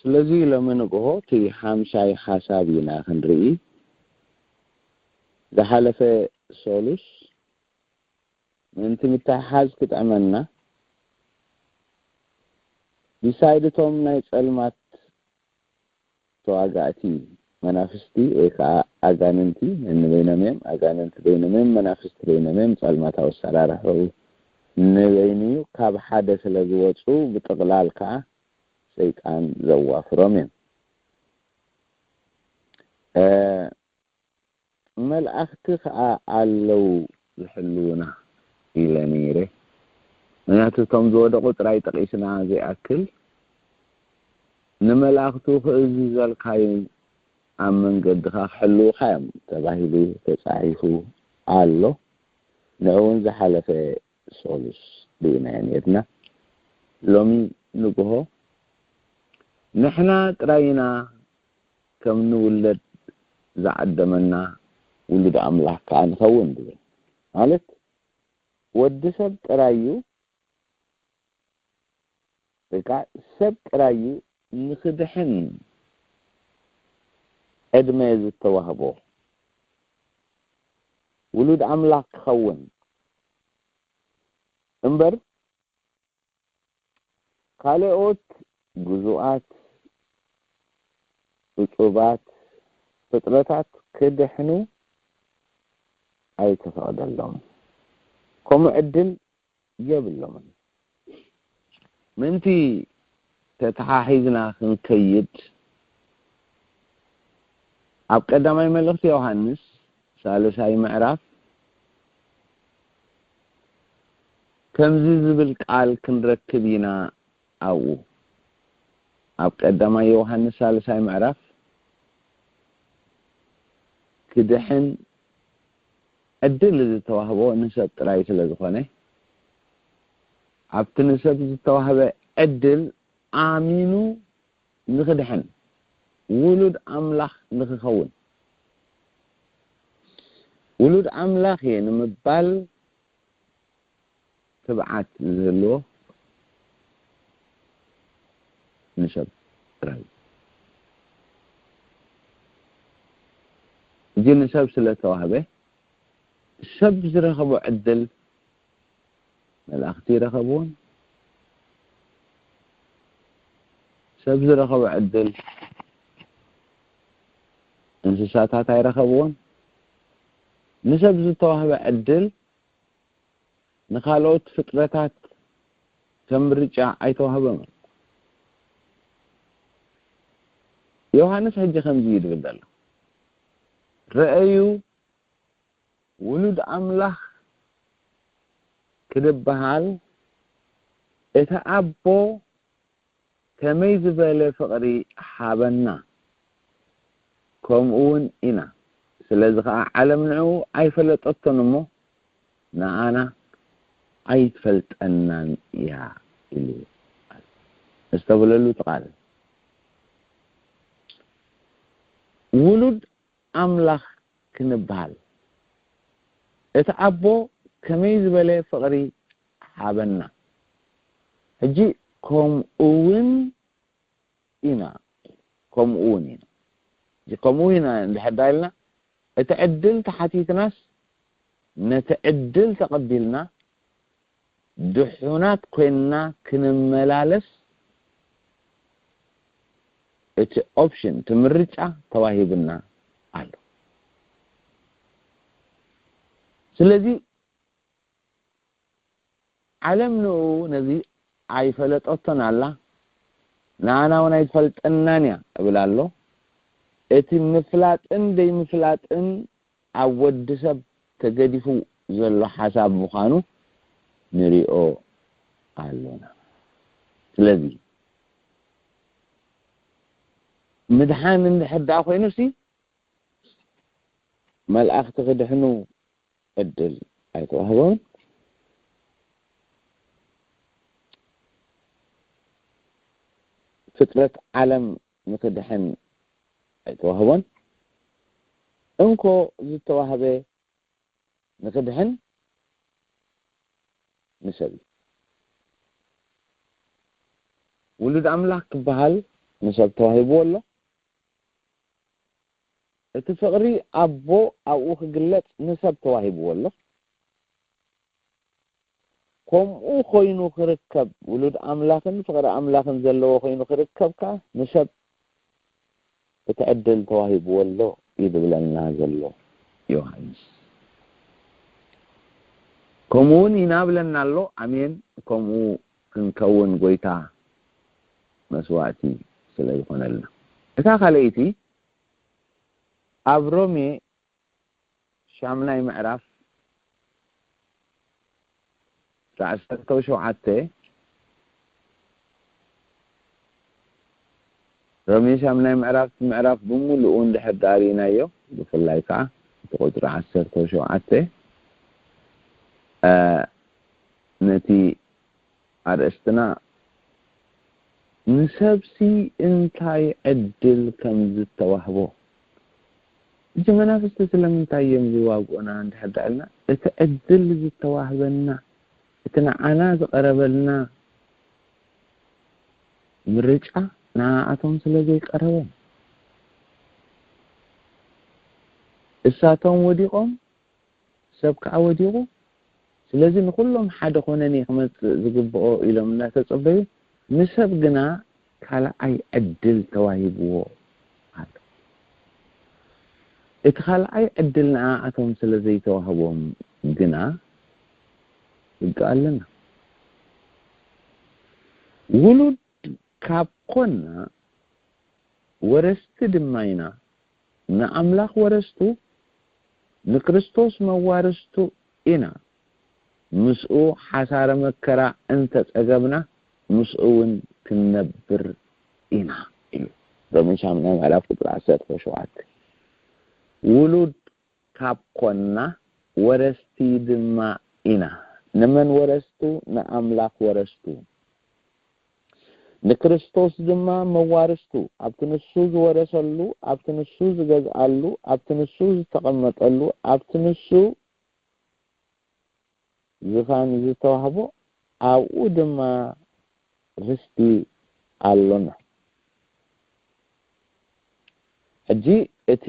ስለዚ ሎሚ ንግሆ እቲ ሓምሻይ ሓሳብ ኢና ክንርኢ። ዝሓለፈ ሶሉስ ምእንቲ ምትሕሓዝ ክጥዕመና፣ ዲሳይድ እቶም ናይ ጸልማት ተዋጋእቲ መናፍስቲ ወይ ከዓ ኣጋንንቲ ንበይኖም እዮም። ኣጋንንቲ በይኖም እዮም፣ መናፍስቲ በይኖም እዮም። ጸልማታዊ ኣሰራርሕኡ ንበይኑ እዩ። ካብ ሓደ ስለ ዝወፁ ብጥቕላል ከዓ ሰይጣን ዘዋፍሮም እዮም። እ፣ መላእኽቲ ከዓ ኣለዉ ዝሕልዉና ኢለ ነይረ። ምክንያቱ እቶም ዝወደቑ ጥራይ ጠቒስና ዘይኣክል ንመላእኽቱ ክእዝዘልካ እዩ፣ ኣብ መንገድኻ ክሕልዉኻ እዮም ተባሂሉ ተጻሒፉ ኣሎ። ንዑ እውን ዝሓለፈ ሶሉስ ርኢናዮ ነርና። ሎሚ ንግሆ ንሕና ጥራይ ኢና ከም ንውለድ ዝዓደመና፣ ውሉድ ኣምላኽ ከኣ ንኸውን ዝብል። ማለት ወዲ ሰብ ጥራይ እዩ፣ ወይ ከኣ ሰብ ጥራይ እዩ ንኽድሕን ዕድመ ዝተዋህቦ፣ ውሉድ ኣምላኽ ክኸውን እምበር ካልኦት ግዙኣት፣ ዕጹባት ፍጥረታት ክድሕኑ ኣይተፈቕደሎም። ከምኡ ዕድል የብሎምን። ምእንቲ ተተሓሒዝና ክንከይድ፣ ኣብ ቀዳማይ መልእኽቲ ዮሃንስ ሳልሳይ ምዕራፍ ከምዚ ዝብል ቃል ክንረክብ ኢና። ኣብኡ ኣብ ቀዳማይ ዮሃንስ ሳልሳይ ምዕራፍ ክድሕን ዕድል ዝተዋህቦ ንሰብ ጥራይ ስለ ዝኾነ፣ ኣብቲ ንሰብ ዝተዋህበ ዕድል ኣሚኑ ንኽድሕን፣ ውሉድ ኣምላኽ ንኽኸውን፣ ውሉድ ኣምላኽ እየ ንምባል ትብዓት ዝህልዎ ንሰብ ጥራይ። እዚ ንሰብ ስለ ተዋህበ፣ ሰብ ዝረኸቦ ዕድል መላእኽቲ ይረኸብዎን፣ ሰብ ዝረኸቦ ዕድል እንስሳታት ኣይረኸብዎን። ንሰብ ዝተዋህበ ዕድል ንኻልኦት ፍጥረታት ከም ምርጫ ኣይተዋህበምን። ዮሃንስ ሕጂ ከምዚ እዩ ዝብል ዘሎ፣ "ረኣዩ፣ ውሉድ ኣምላኽ ክድበሃል እቲ ኣቦ ከመይ ዝበለ ፍቕሪ ሓበና፣ ከምኡ እውን ኢና። ስለዚ ኸዓ ዓለም ንዕኡ ኣይፈለጠቶን እሞ፣ ንኣና ኣይትፈልጠናን እያ" ኢሉ። እስተብለሉ እቲ ቃል። ውሉድ ኣምላኽ ክንበሃል፣ እቲ ኣቦ ከመይ ዝበለ ፍቕሪ ሃበና። ሕጂ ከምኡ እውን ኢና፣ ከምኡ እውን ኢና። ሕጂ ከምኡ ኢና እንድሕር ዳ ኢልና፣ እቲ ዕድል ተሓቲትናስ፣ ነቲ ዕድል ተቐቢልና፣ ድሑናት ኮይንና ክንመላለስ እቲ ኦፕሽን፣ እቲ ምርጫ ተዋሂብና ኣሎ። ስለዚ ዓለም ንኡ ነዚ ኣይፈለጠቶን ኣላ፣ ንኣና እውን ኣይትፈልጠናን እያ እብል ኣሎ። እቲ ምፍላጥን ዘይምፍላጥን ኣብ ወዲ ሰብ ተገዲፉ ዘሎ ሓሳብ ምዃኑ ንሪኦ ኣሎና። ስለዚ ምድሓን እንድሕር ደኣ ኮይኑሲ፣ መላእኽቲ ክድሕኑ ዕድል ኣይተዋህቦን። ፍጥረት ዓለም ንክድሕን ኣይተዋህቦን። እንኮ ዝተዋህበ ንክድሕን ንሰብ እዩ። ውሉድ ኣምላኽ ክበሃል ንሰብ ተዋሂብዎ ኣሎ። እቲ ፍቕሪ ኣቦ ኣብኡ ክግለጽ ንሰብ ተዋሂብዎ ኣሎ። ከምኡ ኮይኑ ክርከብ፣ ውሉድ ኣምላኽን ፍቕሪ ኣምላኽን ዘለዎ ኮይኑ ክርከብ ከኣ ንሰብ እቲ ዕድል ተዋሂብዎ ኣሎ እዩ ዝብለና ዘሎ ዮሃንስ። ከምኡ እውን ይናብለና ኣሎ። ኣሜን። ከምኡ ክንከውን ጎይታ መስዋእቲ ስለ ዝኾነልና። እታ ካልኣይቲ ኣብ ሮሜ ሻምናይ ምዕራፍ ዓሰርተ ሸውዓተ፣ ሮሜ ሻምናይ ምዕራፍ፣ ምዕራፍ ብምሉኡ እንድሕር ዳኣ ርኢናዮ፣ ብፍላይ ከዓ እቲ ቁፅሪ ዓሰርተ ሸውዓተ፣ እ፣ ነቲ ኣርእስትና ንሰብሲ እንታይ ዕድል ከም ዝተዋህቦ፣ እዚ መናፍስቲ ስለምንታይ እዮም ዝዋግኡና እንድሕር ደኣ ኢልና፣ እቲ ዕድል ዝተዋህበና፣ እቲ ንዓና ዝቐረበልና ምርጫ ንዓኣቶም ስለ ዘይቀረበም፣ እሳቶም ወዲቖም፣ ሰብ ከኣ ወዲቑ። ስለዚ ንኹሎም ሓደ ኮነኒ ክመጽእ ዝግብኦ ኢሎም እናተጸበዩ፣ ንሰብ ግና ካልኣይ ዕድል ተዋሂብዎ ኣሎ። እቲ ካልኣይ ዕድል ንዓኣቶም ስለ ዘይተዋህቦም ግና ሕጊ ኣለና። ውሉድ ካብ ኮና ወረስቲ ድማ ኢና፣ ንኣምላኽ ወረስቱ፣ ንክርስቶስ መዋርስቱ ኢና። ምስኡ ሓሳረ መከራ እንተጸገብና፣ ምስኡ እውን ክንነብር ኢና ኢሉ። ሮሜ ሻምናይ ምዕራፍ ቁጽሪ ዓሰርተ ሸውዓተ። ውሉድ ካብ ኮና ወረስቲ ድማ ኢና። ንመን ወረስቱ? ንኣምላኽ ወረስቱ። ንክርስቶስ ድማ መዋርስቱ፣ ኣብቲ ንሱ ዝወረሰሉ፣ ኣብቲ ንሱ ዝገዝኣሉ፣ ኣብቲ ንሱ ዝተቐመጠሉ፣ ኣብቲ ንሱ ዝፋን ዝተዋህቦ፣ ኣብኡ ድማ ርስቲ ኣሎና። ሕጂ እቲ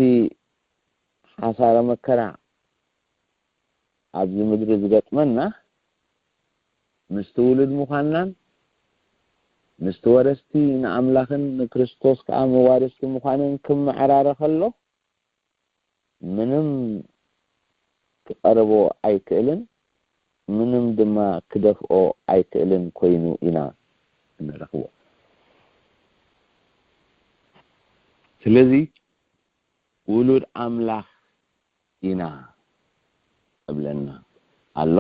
ሓሳረ መከራ ኣብዚ ምድሪ ዝገጥመና፣ ምስቲ ውሉድ ምዃንናን ምስቲ ወረስቲ ንኣምላኽን ንክርስቶስ ከኣ መዋርስቲ ምዃንን ክመዓራረ ከሎ፣ ምንም ክቐርቦ ኣይክእልን፣ ምንም ድማ ክደፍኦ ኣይክእልን ኮይኑ ኢና እንረኽቦ። ስለዚ ውሉድ ኣምላኽ ኢና እብለና ኣሎ።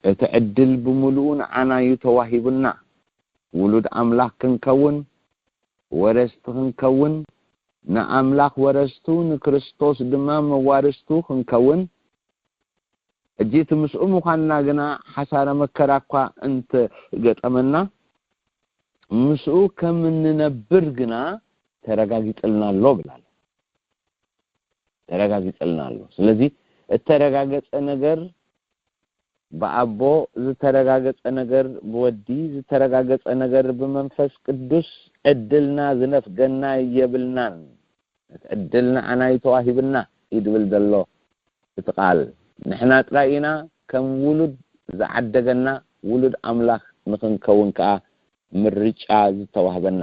እቲ ዕድል ብምሉኡ ንዓና እዩ ተዋሂቡና። ውሉድ ኣምላኽ ክንከውን፣ ወረስቲ ክንከውን፣ ንኣምላኽ ወረስቱ፣ ንክርስቶስ ድማ መዋርስቱ ክንከውን፣ ሕጂ እቲ ምስኡ ምዃንና ግና ሓሳረ መከራ እኳ እንተገጠመና፣ ምስኡ ከም እንነብር ግና ተረጋጊጽልና ኣሎ ብላል። ተረጋጊጽልና ኣሎ። ስለዚ እተረጋገጸ ነገር ብኣቦ፣ ዝተረጋገጸ ነገር ብወዲ፣ ዝተረጋገጸ ነገር ብመንፈስ ቅዱስ ዕድልና ዝነፍገና የብልናን። እቲ ዕድል ንዓና እዩ ተዋሂብና እዩ ዝብል ዘሎ እቲ ቃል። ንሕና ጥራይ ኢና ከም ውሉድ ዝዓደገና፣ ውሉድ ኣምላኽ ንኽንከውን ከኣ ምርጫ ዝተዋህበና።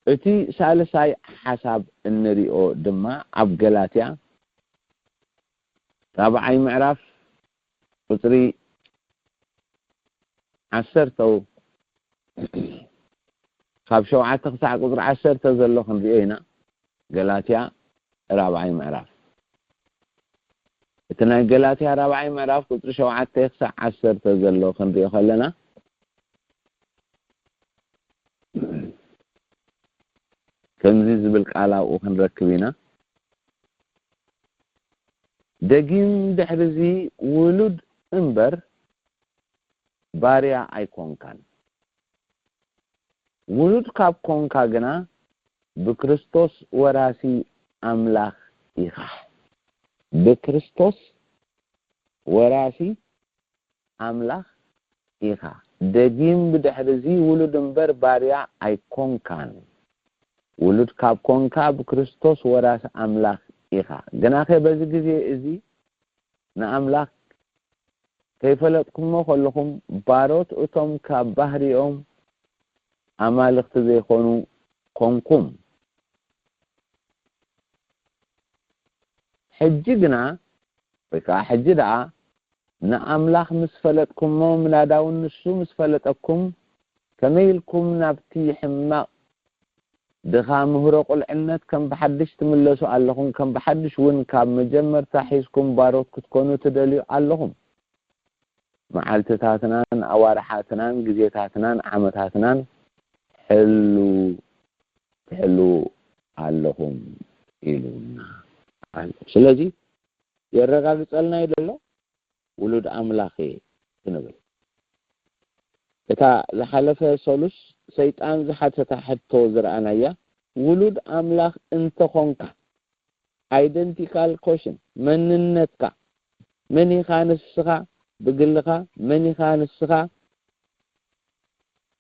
እቲ ሳልሳይ ሓሳብ እንሪኦ ድማ ኣብ ገላትያ ራብዓይ ምዕራፍ ቁጽሪ ዓሰርተ፣ ካብ ሸውዓተ ክሳዕ ቁጽሪ ዓሰርተ ዘሎ ክንሪኦ ኢና። ገላትያ ራብዓይ ምዕራፍ። እቲ ናይ ገላትያ ራብዓይ ምዕራፍ ቁጽሪ ሸውዓተ ክሳዕ ዓሰርተ ዘሎ ክንሪኦ ከለና፣ ከምዚ ዝብል ቃል ኣብኡ ክንረክብ ኢና። ደጊም ድሕርዚ ውሉድ እምበር ባርያ ኣይኮንካን። ውሉድ ካብ ኮንካ ግና ብክርስቶስ ወራሲ ኣምላኽ ኢኻ። ብክርስቶስ ወራሲ ኣምላኽ ኢኻ። ደጊም ብድሕርዚ ውሉድ እምበር ባርያ ኣይኮንካን። ውሉድ ካብ ኮንካ ብክርስቶስ ወራሲ ኣምላኽ ኢኻ። ግናኸ በዚ ግዜ እዚ ንኣምላኽ ከይፈለጥኩሞ ከለኹም ባሮት እቶም ካብ ባህሪኦም ኣማልኽቲ ዘይኮኑ ኮንኩም። ሕጂ ግና ወይ ከዓ ሕጂ ደኣ ንኣምላኽ ምስ ፈለጥኩሞ ምናዳ እውን ንሱ ምስ ፈለጠኩም ከመይ ኢልኩም ናብቲ ሕማቕ ድኻ ምህሮ ቁልዕነት ከም ብሓድሽ ትምለሱ ኣለኹም፣ ከም ብሓድሽ እውን ካብ መጀመርታ ሒዝኩም ባሮት ክትኮኑ ትደልዩ ኣለኹም። መዓልትታትናን ኣዋርሓትናን ግዜታትናን ዓመታትናን ሕሉ ትሕሉ ኣለኹም ኢሉና ኣሎ። ስለዚ የረጋግጸልና እዩ ዘሎ ውሉድ ኣምላኽ እየ ክንብል። እታ ዝሓለፈ ሰሉስ ሰይጣን ዝሓተታ ሕቶ ዝረኣናያ ውሉድ ኣምላኽ እንተኾንካ፣ identical question፣ መንነትካ መን ኢኻ ንስኻ ብግልኻ፣ መን ኢኻ ንስኻ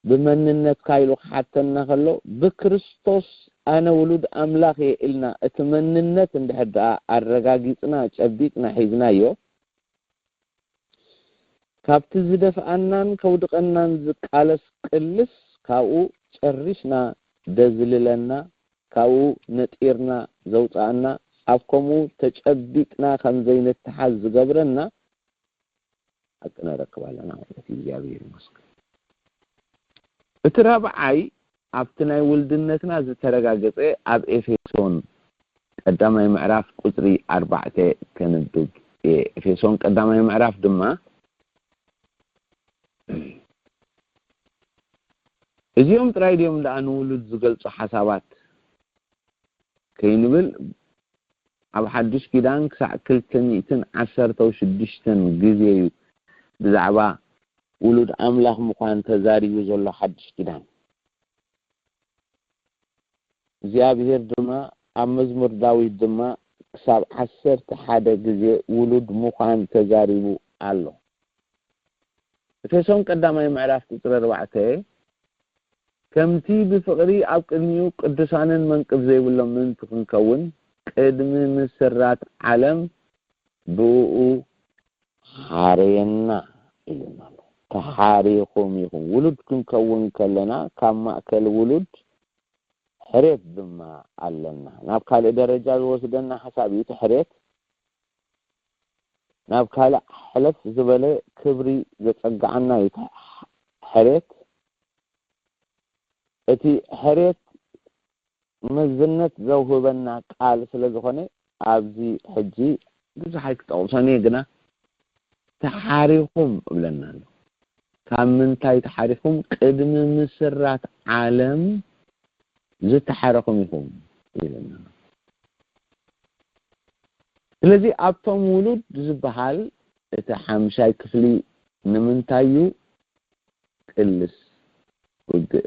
ብመንነትካ ኢሉ ክሓተና ከሎ፣ ብክርስቶስ ኣነ ውሉድ ኣምላኽ እየ ኢልና እቲ መንነት እንድሕር ደኣ ኣረጋጊጽና፣ ጨቢጥና፣ ሒዝናዮ፣ ካብቲ ዝደፍኣናን ከውድቐናን ዝቃለስ ቅልስ ካብኡ ጨሪስና ደዝልለና፣ ካብኡ ነጢርና ዘውፅኣና፣ ኣብ ከምኡ ተጨቢጥና ከም ዘይንተሓዝ ዝገብረና ሓቂ ነረክብ ኣለና ማለት እዩ። እግዚኣብሔር ይመስገን። እቲ ራብዓይ ኣብቲ ናይ ውልድነትና ዝተረጋገጸ ኣብ ኤፌሶን ቀዳማይ ምዕራፍ ቁጽሪ ኣርባዕተ ከንብብ እየ። ኤፌሶን ቀዳማይ ምዕራፍ ድማ እዚኦም ጥራይ ድዮም ደኣ ንውሉድ ዝገልጹ ሓሳባት ከይንብል ኣብ ሓድሽ ኪዳን ክሳዕ ክልተ ሚእትን ዓሰርተው ሽዱሽተን ግዜ እዩ ብዛዕባ ውሉድ ኣምላኽ ምዃን ተዛሪቡ ዘሎ ሓድሽ ኪዳን። እግዚኣብሔር ድማ ኣብ መዝሙር ዳዊት ድማ ክሳብ ዓሰርተ ሓደ ግዜ ውሉድ ምዃን ተዛሪቡ ኣሎ። ኤፌሶን ቀዳማይ ምዕራፍ ቁጽሪ ኣርባዕተ፣ ከምቲ ብፍቕሪ ኣብ ቅድሚኡ ቅዱሳንን መንቅብ ዘይብሎም ምእንቲ ክንከውን ቅድሚ ምስራት ዓለም ብእኡ ሓረየና ኢሉና ኣሎ። ተሓሪኹም ኢኹም። ውሉድ ክንከውን ከለና ካብ ማእከል ውሉድ ሕሬት ድማ ኣለና። ናብ ካልእ ደረጃ ዝወስደና ሓሳብ እዩ እቲ ሕሬት። ናብ ካልእ ሕለፍ ዝበለ ክብሪ ዘጸግዓና እዩ እቲ ሕሬት። እቲ ሕሬት መዝነት ዘውህበና ቃል ስለ ዝኾነ ኣብዚ ሕጂ ብዙሕ ኣይክጠቕሶን እየ፣ ግና ተሓሪኹም እብለና ኣሎ። ካብ ምንታይ ተሓሪኹም? ቅድሚ ምስራት ዓለም ዝተሓረኹም ኢኹም ይብለና። ስለዚ ኣብቶም ውሉድ ዝበሃል እቲ ሓምሻይ ክፍሊ ንምንታይ እዩ ቅልስ ውግእ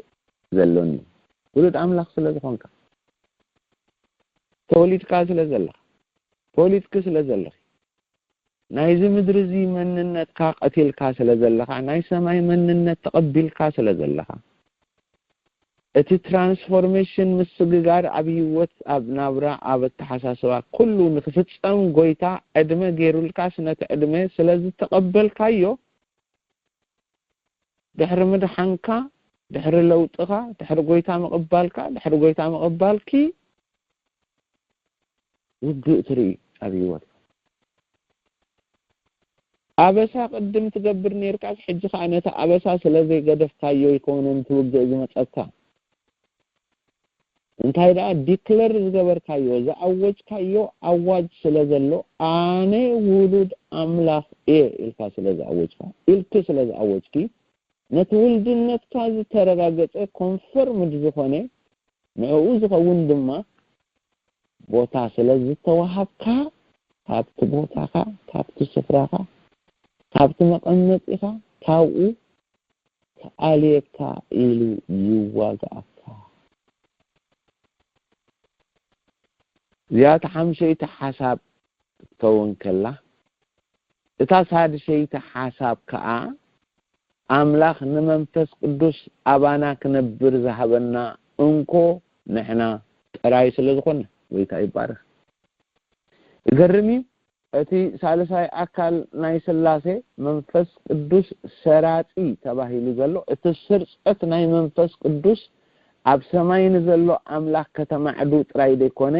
ዘሎኒ? ውሉድ ኣምላኽ ስለ ዝኾንካ፣ ተወሊድካ ስለ ዘለኻ፣ ተወሊድኪ ስለ ዘለኺ፣ ናይዚ ምድሪ እዚ መንነትካ ቀቲልካ ስለ ዘለኻ፣ ናይ ሰማይ መንነት ተቐቢልካ ስለ ዘለኻ፣ እቲ ትራንስፎርሜሽን፣ ምስግጋር ኣብ ህይወት፣ ኣብ ናብራ፣ ኣብ ኣተሓሳስባ ኩሉ ንክፍጸም ጎይታ ዕድመ ገይሩልካስ ነቲ ዕድመ ስለ ዝተቐበልካዮ፣ ድሕሪ ምድሓንካ፣ ድሕሪ ለውጥኻ፣ ድሕሪ ጎይታ ምቕባልካ፣ ድሕሪ ጎይታ ምቕባልኪ ውግእ ትርኢ ኣብ ህይወትካ። ኣበሳ ቅድም ትገብር ነይርካስ፣ ሕጂ ኸኣ ነቲ ኣበሳ ስለ ዘይገደፍካዮ ኣይኮነን እቲ ውግእ ዝመጸካ። እንታይ ደኣ ዲክለር ዝገበርካዮ፣ ዝኣወጅካዮ ኣዋጅ ስለ ዘሎ፣ ኣነ ውሉድ ኣምላኽ እየ ኢልካ ስለ ዝኣወጅካ፣ ኢልኪ ስለ ዝኣወጅኪ፣ ነቲ ውልድነትካ ዝተረጋገጸ ኮንፈርምድ ዝኾነ፣ ንዕኡ ዝኸውን ድማ ቦታ ስለ ዝተዋሃብካ፣ ካብቲ ቦታኻ፣ ካብቲ ስፍራኻ፣ ካብቲ መቐመጢኻ፣ ካብኡ ክኣልየካ ኢሉ ይዋግኣካ። እዚኣ እቲ ሓምሸይቲ ሓሳብ ክትከውን ከላ፣ እታ ሳድሰይቲ ሓሳብ ከኣ ኣምላኽ ንመንፈስ ቅዱስ ኣባና ክነብር ዝሃበና እንኮ ንሕና ጥራይ ስለ ዝኾነ፣ ጎይታ ይባረኽ። ይገርም እዩ። እቲ ሳልሳይ ኣካል ናይ ስላሴ መንፈስ ቅዱስ ሰራጺ ተባሂሉ ዘሎ፣ እቲ ስርጸት ናይ መንፈስ ቅዱስ ኣብ ሰማይ ንዘሎ ኣምላኽ ከተማዕዱ ጥራይ ዘይኮነ፣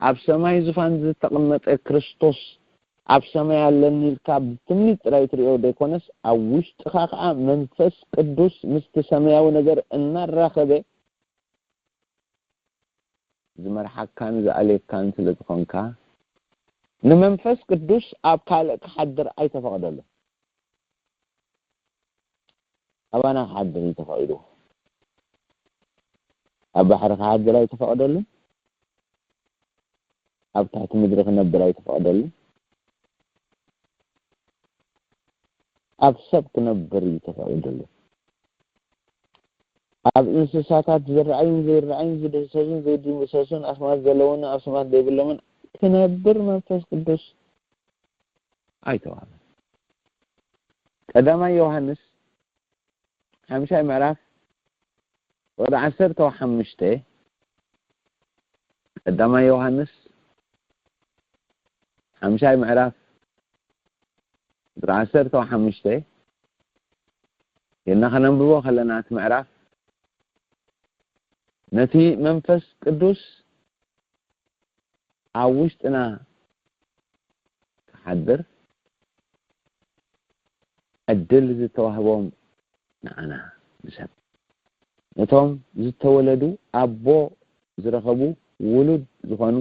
ኣብ ሰማይ ዙፋን ዝተቐመጠ ክርስቶስ ኣብ ሰማይ ኣለኒ ኢልካ ብትምኒት ጥራይ ትሪኦ ዘይኮነስ፣ ኣብ ውሽጥኻ ከኣ መንፈስ ቅዱስ ምስቲ ሰማያዊ ነገር እናራኸበ ዝመርሓካን ዝኣልየካን ስለ ዝኾንካ፣ ንመንፈስ ቅዱስ ኣብ ካልእ ክሓድር ኣይተፈቕደሉን። ኣባና ክሓድር እዩ ተፈቒዱ። ኣብ ባሕሪ ክሓድር ኣይተፈቕደሉን። ኣብ ትሕቲ ምድሪ ክነብር ኣይተፈቕደሉን። ኣብ ሰብ ክነብር እዩ ተፈቒዱሉ። ኣብ እንስሳታት ዝረኣዩን ዘይረኣዩን፣ ዝድህሰሱን ዘይድህሰሱን፣ ኣስማት ዘለዎምን ኣስማት ዘይብሎምን ክነብር መንፈስ ቅዱስ ኣይተዋህበን። ቀዳማይ ዮሃንስ ሓምሻይ ምዕራፍ ቁጥሪ ዓሰርተ ሓሙሽተ፣ ቀዳማይ ዮሃንስ ሓምሻይ ምዕራፍ ቁጥሪ ዓሰርተ ሓሙሽተ፣ ኢልና ከነንብቦ ከለና እቲ ምዕራፍ፣ ነቲ መንፈስ ቅዱስ ኣብ ውሽጥና ክሓድር ዕድል ዝተዋህቦም ንዓና ንሰብ። ነቶም ዝተወለዱ ኣቦ ዝረኸቡ ውሉድ ዝኾኑ፣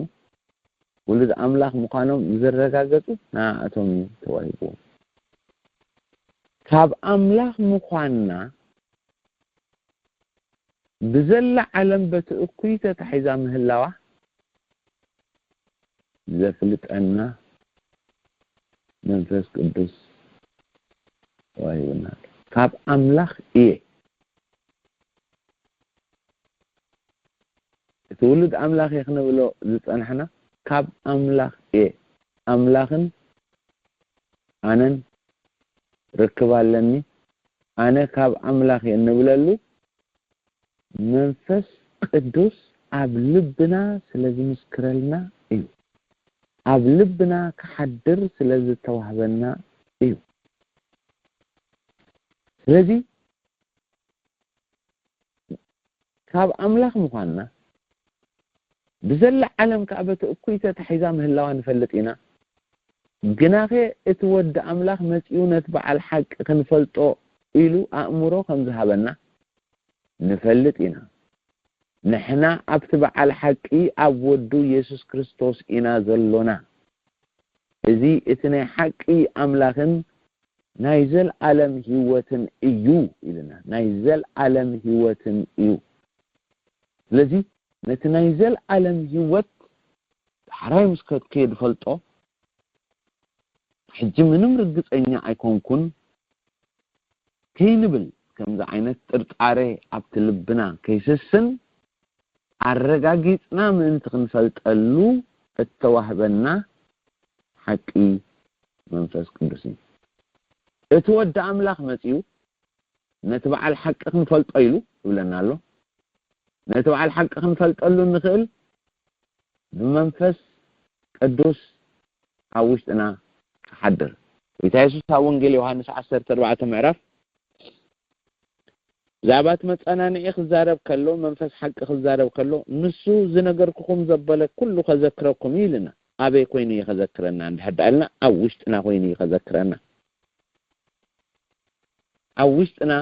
ውሉድ ኣምላኽ ምዃኖም ዘረጋገጹ ንዓኣቶም እዩ ተዋሂብዎም። ካብ ኣምላኽ ምዃንና ብዘላ ዓለም በቲ እኩይ ተታሒዛ ምህላዋ ዘፍልጠና መንፈስ ቅዱስ ተዋሂቡና ኣሎ። ካብ ኣምላኽ እየ፣ እቲ ውሉድ ኣምላኽ እየ ክንብሎ ዝጸናሕና ካብ ኣምላኽ እየ። ኣምላኽን ኣነን ርክብ ኣለኒ፣ ኣነ ካብ ኣምላኽ እየ እንብለሉ መንፈስ ቅዱስ ኣብ ልብና ስለ ዝምስክረልና እዩ። ኣብ ልብና ክሓድር ስለ ዝተዋህበና እዩ። ስለዚ ካብ ኣምላኽ ምዃንና ብዘላ ዓለም ከኣ በቲ እኩይ ተታሒዛ ምህላዋ ንፈልጥ ኢና። ግናኸ እቲ ወዲ ኣምላኽ መጺኡ ነቲ በዓል ሓቂ ክንፈልጦ ኢሉ ኣእምሮ ከም ዝሃበና ንፈልጥ ኢና። ንሕና ኣብቲ በዓል ሓቂ ኣብ ወዱ የሱስ ክርስቶስ ኢና ዘሎና። እዚ እቲ ናይ ሓቂ ኣምላኽን ናይ ዘልኣለም ህይወትን እዩ ኢልና። ናይ ዘልኣለም ህይወትን እዩ። ስለዚ ነቲ ናይ ዘልኣለም ህይወት ዳሕራይ ምስ ከድከየ ዝፈልጦ፣ ሕጂ ምንም ርግጸኛ ኣይኮንኩን ከይንብል፣ ከምዚ ዓይነት ጥርጣሬ ኣብቲ ልብና ከይስስን ኣረጋጊጽና ምእንቲ ክንፈልጠሉ እተዋህበና ሓቂ መንፈስ ቅዱስ እዩ። እቲ ወዲ ኣምላኽ መጺኡ ነቲ በዓል ሓቂ ክንፈልጦ ኢሉ ይብለና ኣሎ። ነቲ በዓል ሓቂ ክንፈልጠሉ እንኽእል ብመንፈስ ቅዱስ ኣብ ውሽጥና ክሓድር። ጎይታ የሱስ ኣብ ወንጌል ዮሃንስ ዓሰርተ ኣርባዕተ ምዕራፍ ብዛዕባ እቲ መጸናንዒ ክዛረብ ከሎ፣ መንፈስ ሓቂ ክዛረብ ከሎ፣ ንሱ ዝነገርኩኹም ዘበለ ኩሉ ከዘክረኩም እዩ ኢልና። ኣበይ ኮይኑ እዩ ከዘክረና? እንድሕር ደኣ ኢልና፣ ኣብ ውሽጥና ኮይኑ እዩ ከዘክረና። ኣብ ውሽጥና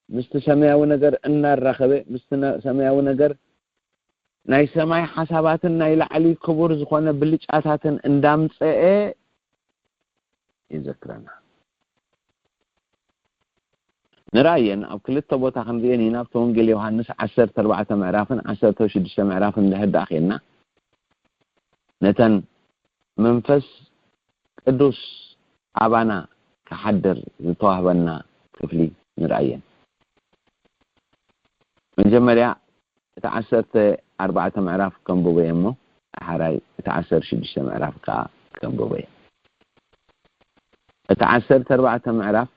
ምስቲ ሰማያዊ ነገር እናራኸበ፣ ምስቲ ነ-፣ ሰማያዊ ነገር ናይ ሰማይ ሓሳባትን ናይ ላዕሊ ክቡር ዝኾነ ብልጫታትን እንዳምጸአ ይዘክረና። ንርኣየን ኣብ ክልተ ቦታ ክንርእየን ኢና። ኣብቲ ወንጌል ዮሃንስ ዓሰርተ ኣርባዕተ ምዕራፍን ዓሰርተ ሽዱሽተ ምዕራፍን እንድሕር ደኣ ኬድና፣ ነተን መንፈስ ቅዱስ ኣባና ክሓድር ዝተዋህበና ክፍሊ ንርኣየን። መጀመርያ እቲ ዓሰርተ ኣርባዕተ ምዕራፍ ከንብቦ እየ እሞ፣ ዳሕራይ እቲ ዓሰርተ ሽዱሽተ ምዕራፍ ከኣ ከንብቦ እየ። እቲ ዓሰርተ ኣርባዕተ ምዕራፍ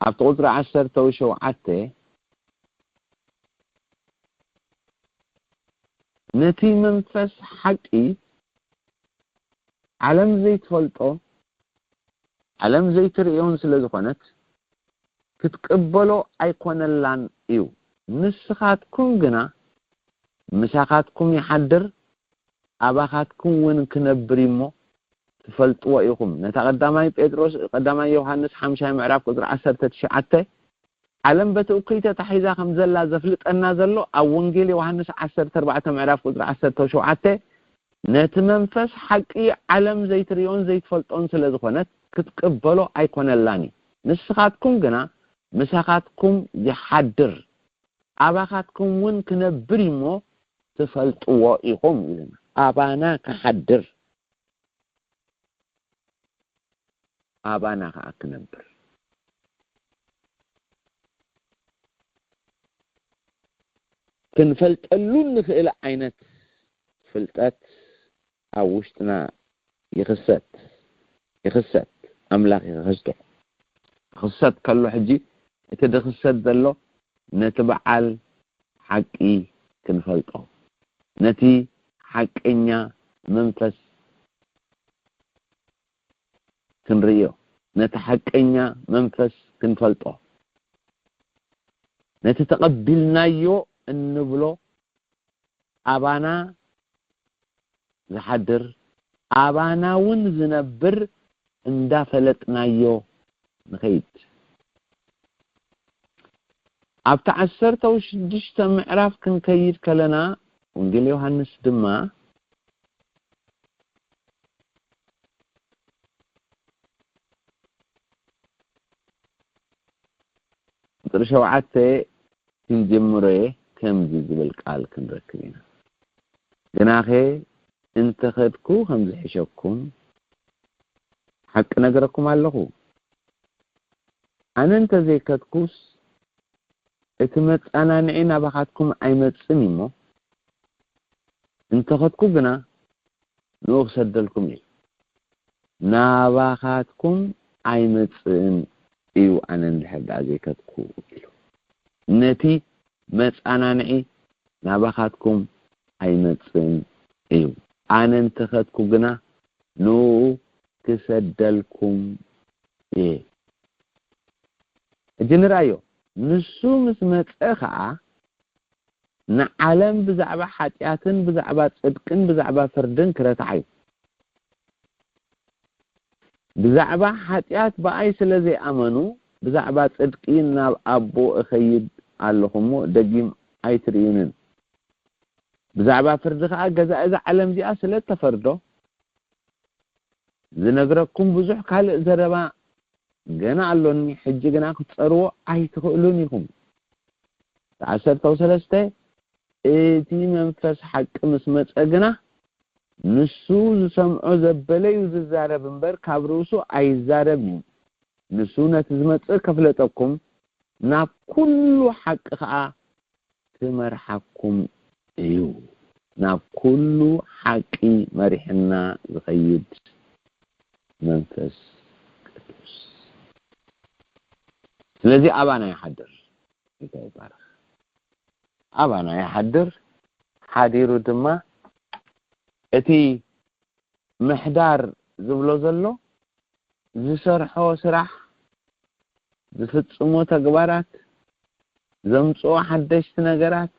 ኣብቲ ቁፅሪ ዓሰርተ ሸውዓተ ነቲ መንፈስ ሓቂ ዓለም ዘይትፈልጦ ዓለም ዘይትርእዮን ስለ ዝኾነት ክትቅበሎ ኣይኮነላን እዩ። ንስኻትኩም ግና ምሳኻትኩም ይሓድር ኣባኻትኩም እውን ክነብር እሞ ትፈልጥዎ ኢኹም። ነታ ቀዳማይ ጴጥሮስ ቀዳማይ ዮሃንስ ሓምሻይ ምዕራፍ ቁፅሪ ዓሰርተ ትሽዓተ ዓለም በቲ እኩይ ተታሒዛ ከም ዘላ ዘፍልጠና ዘሎ ኣብ ወንጌል ዮሃንስ ዓሰርተ ኣርባዕተ ምዕራፍ ቁፅሪ ዓሰርተ ሸውዓተ ነቲ መንፈስ ሓቂ ዓለም ዘይትርእዮን ዘይትፈልጦን ስለ ዝኾነት ክትቅበሎ ኣይኮነላን እዩ። ንስኻትኩም ግና ምሳኻትኩም ይሓድር ኣባኻትኩም እውን ክነብር እሞ ትፈልጥዎ ኢኹም ኢልና ኣባና ክሓድር ኣባና ከዓ ክነብር ክንፈልጠሉ እንኽእል ዓይነት ፍልጠት ኣብ ውሽጥና ይኽሰት ይኽሰት ኣምላኽ ይኽስቶ ክኽሰት ከሎ ሕጂ እቲ ድኽሰት ዘሎ ነቲ በዓል ሓቂ ክንፈልጦ ነቲ ሓቀኛ መንፈስ ክንርእዮ ነቲ ሓቀኛ መንፈስ ክንፈልጦ ነቲ ተቐቢልናዮ እንብሎ ኣባና ዝሓድር ኣባና እውን ዝነብር እንዳፈለጥናዮ ንኸይድ ኣብቲ ዓሰርተ ሽዱሽተ ምዕራፍ ክንከይድ ከለና ወንጌል ዮሃንስ ድማ ቁፅሪ ሸውዓተ ክንጅምሮ እየ ከምዚ ዝብል ቃል ክንረክብ ኢና ግናኸ እንተኸድኩ ከምዝሕሸኩም ሓቂ ነገረኩም ኣለኹ ኣነ እንተዘይከድኩስ እቲ መፃናንዒ ናባኻትኩም ኣይመፅን እሞ እንተኸድኩ ግና ንኡ ክሰደልኩም እዩ ናባኻትኩም ኣይመፅእን እዩ ኣነ እንድሕር ደኣ ዘይከድኩ ኢሉ ነቲ መፃናንዒ ናባኻትኩም ኣይመፅእን እዩ ኣነ እንተኸድኩ ግና ንኡ ክሰደልኩም እየ ሕጂ ንርኣዮ ንሱ ምስ መፀ ከዓ ንዓለም ብዛዕባ ሓጢኣትን ብዛዕባ ፅድቅን ብዛዕባ ፍርድን ክረትዓ እዩ ብዛዕባ ሓጢኣት ብኣይ ስለ ዘይኣመኑ ብዛዕባ ፅድቂ ናብ ኣቦ እኸይድ ኣለኹ እሞ ደጊም ኣይትርእዩንን ብዛዕባ ፍርዲ ከዓ ገዛ እዛ ዓለም እዚኣ ስለ እተፈርዶ ዝነግረኩም ብዙሕ ካልእ ዘረባ ገና ኣሎኒ ሕጂ ግና ክትፀርዎ ኣይትኽእሉን ኢኹም ዓሰርተ ሰለስተ እቲ መንፈስ ሓቂ ምስ መፀ ግና ንሱ ዝሰምዖ ዘበለዩ ዝዛረብ እምበር ካብ ርእሱ ኣይዛረብን እዩ ንሱ ነቲ ዝመፅእ ከፍለጠኩም ናብ ኩሉ ሓቂ ከዓ ክመርሓኩም እዩ ናብ ኩሉ ሓቂ መሪሕና ዝኸይድ መንፈስ ቅዱስ ስለዚ ኣባና ይሓድር ጌታ ይባረኽ ኣባና ይሓድር ሓዲሩ ድማ እቲ ምሕዳር ዝብሎ ዘሎ ዝሰርሖ ስራሕ ዝፍፅሞ ተግባራት ዘምፅኦ ሓደሽቲ ነገራት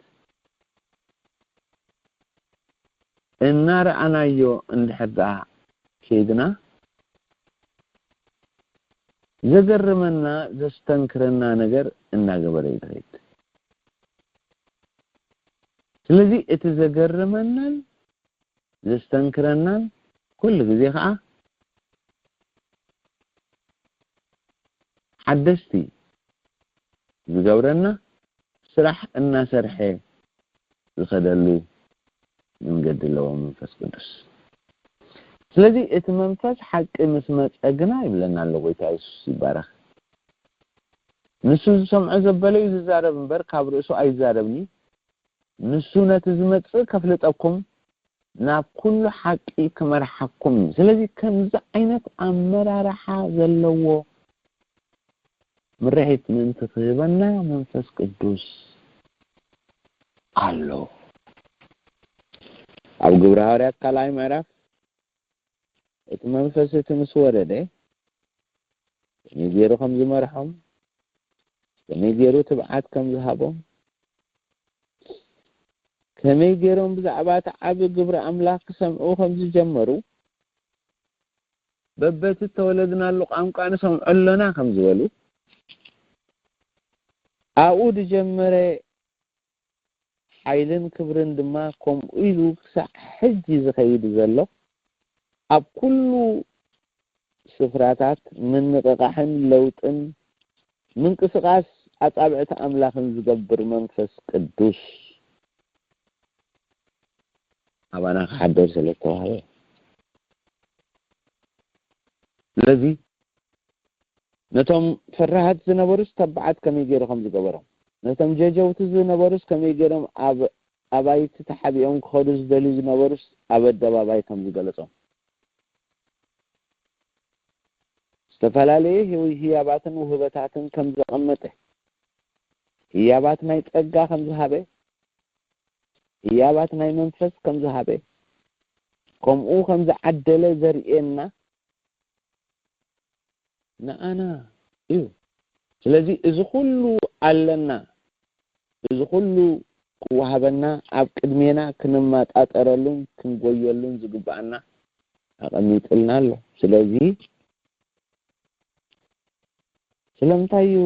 እናረኣናዮ እንድሕር ደኣ ከይድና ዘገርመና ዘስተንክረና ነገር እናገበረ እዩ ዝኸይድ ስለዚ እቲ ዘገርመናን ዘስተንክረናን ኩሉ ግዜ ከዓ ሓደስቲ ዝገብረና ስራሕ እናሰርሐ ዝኸደሉ መንገዲ ኣለዎ መንፈስ ቅዱስ ስለዚ እቲ መንፈስ ሓቂ ምስ መፀ ግና ይብለና ኣሎ ጎይታ የሱስ ይባረክ ንሱ ዝሰምዖ ዘበለዩ ዝዛረብ እምበር ካብ ርእሱ ኣይዛረብኒ ንሱ ነቲ ዝመፅእ ከፍልጠኩም ናብ ኩሉ ሓቂ ክመርሓኩም እዩ። ስለዚ ከምዚ ዓይነት ኣመራርሓ ዘለዎ ምርሒት ምእንቲ ክህበና መንፈስ ቅዱስ ኣሎ። ኣብ ግብረ ሃዋርያት ካልኣይ ምዕራፍ እቲ መንፈስ እቲ ምስ ወረደ ከመይ ገይሩ ከም ዝመርሖም፣ ከመይ ገይሩ ትብዓት ከም ዝሃቦም፣ ከመይ ገይሮም ብዛዕባ እቲ ዓቢ ግብሪ ኣምላኽ ክሰምዑ ከም ዝጀመሩ፣ በበቲ እተወለድናሉ ቋንቋ ንሰምዖ ኣሎና ከም ዝበሉ፣ ኣብኡ ዝጀመረ ሓይልን ክብርን ድማ ከምኡ ኢሉ ክሳዕ ሕጂ ዝኸይድ ዘሎ፣ ኣብ ኩሉ ስፍራታት ምንቕቓሕን ለውጥን ምንቅስቓስ ኣጻብዕቲ ኣምላኽን ዝገብር መንፈስ ቅዱስ ኣባና ክሓድር ስለ ዝተዋህበ። ስለዚ ነቶም ፈራሃት ዝነበሩስ ተባዓት ከመይ ገይሩ ከም ዝገበሮም፣ ነቶም ጀጀውቲ ዝነበሩስ ከመይ ገይሮም ኣብ ኣባይቲ ተሓቢኦም ክኸዱ ዝደልዩ ዝነበሩስ ኣብ ኣደባባይ ከም ዝገለጾም፣ ዝተፈላለየ ህው- ህያባትን ውህበታትን ከም ዘቐመጠ፣ ህያባት ናይ ጸጋ ከም ዝሃበ፣ ህያባት ናይ መንፈስ ከም ዝሃበ፣ ከምኡ ከም ዝዓደለ ዘርእየና ንኣና እዩ። ስለዚ እዚ ኩሉ ኣለና፣ እዚ ኩሉ ክወሃበና ኣብ ቅድሜና ክንመጣጠረሉን ክንጎየሉን ዝግባኣና ኣቐሚጥልና ኣሎ። ስለዚ ስለምንታይ እዩ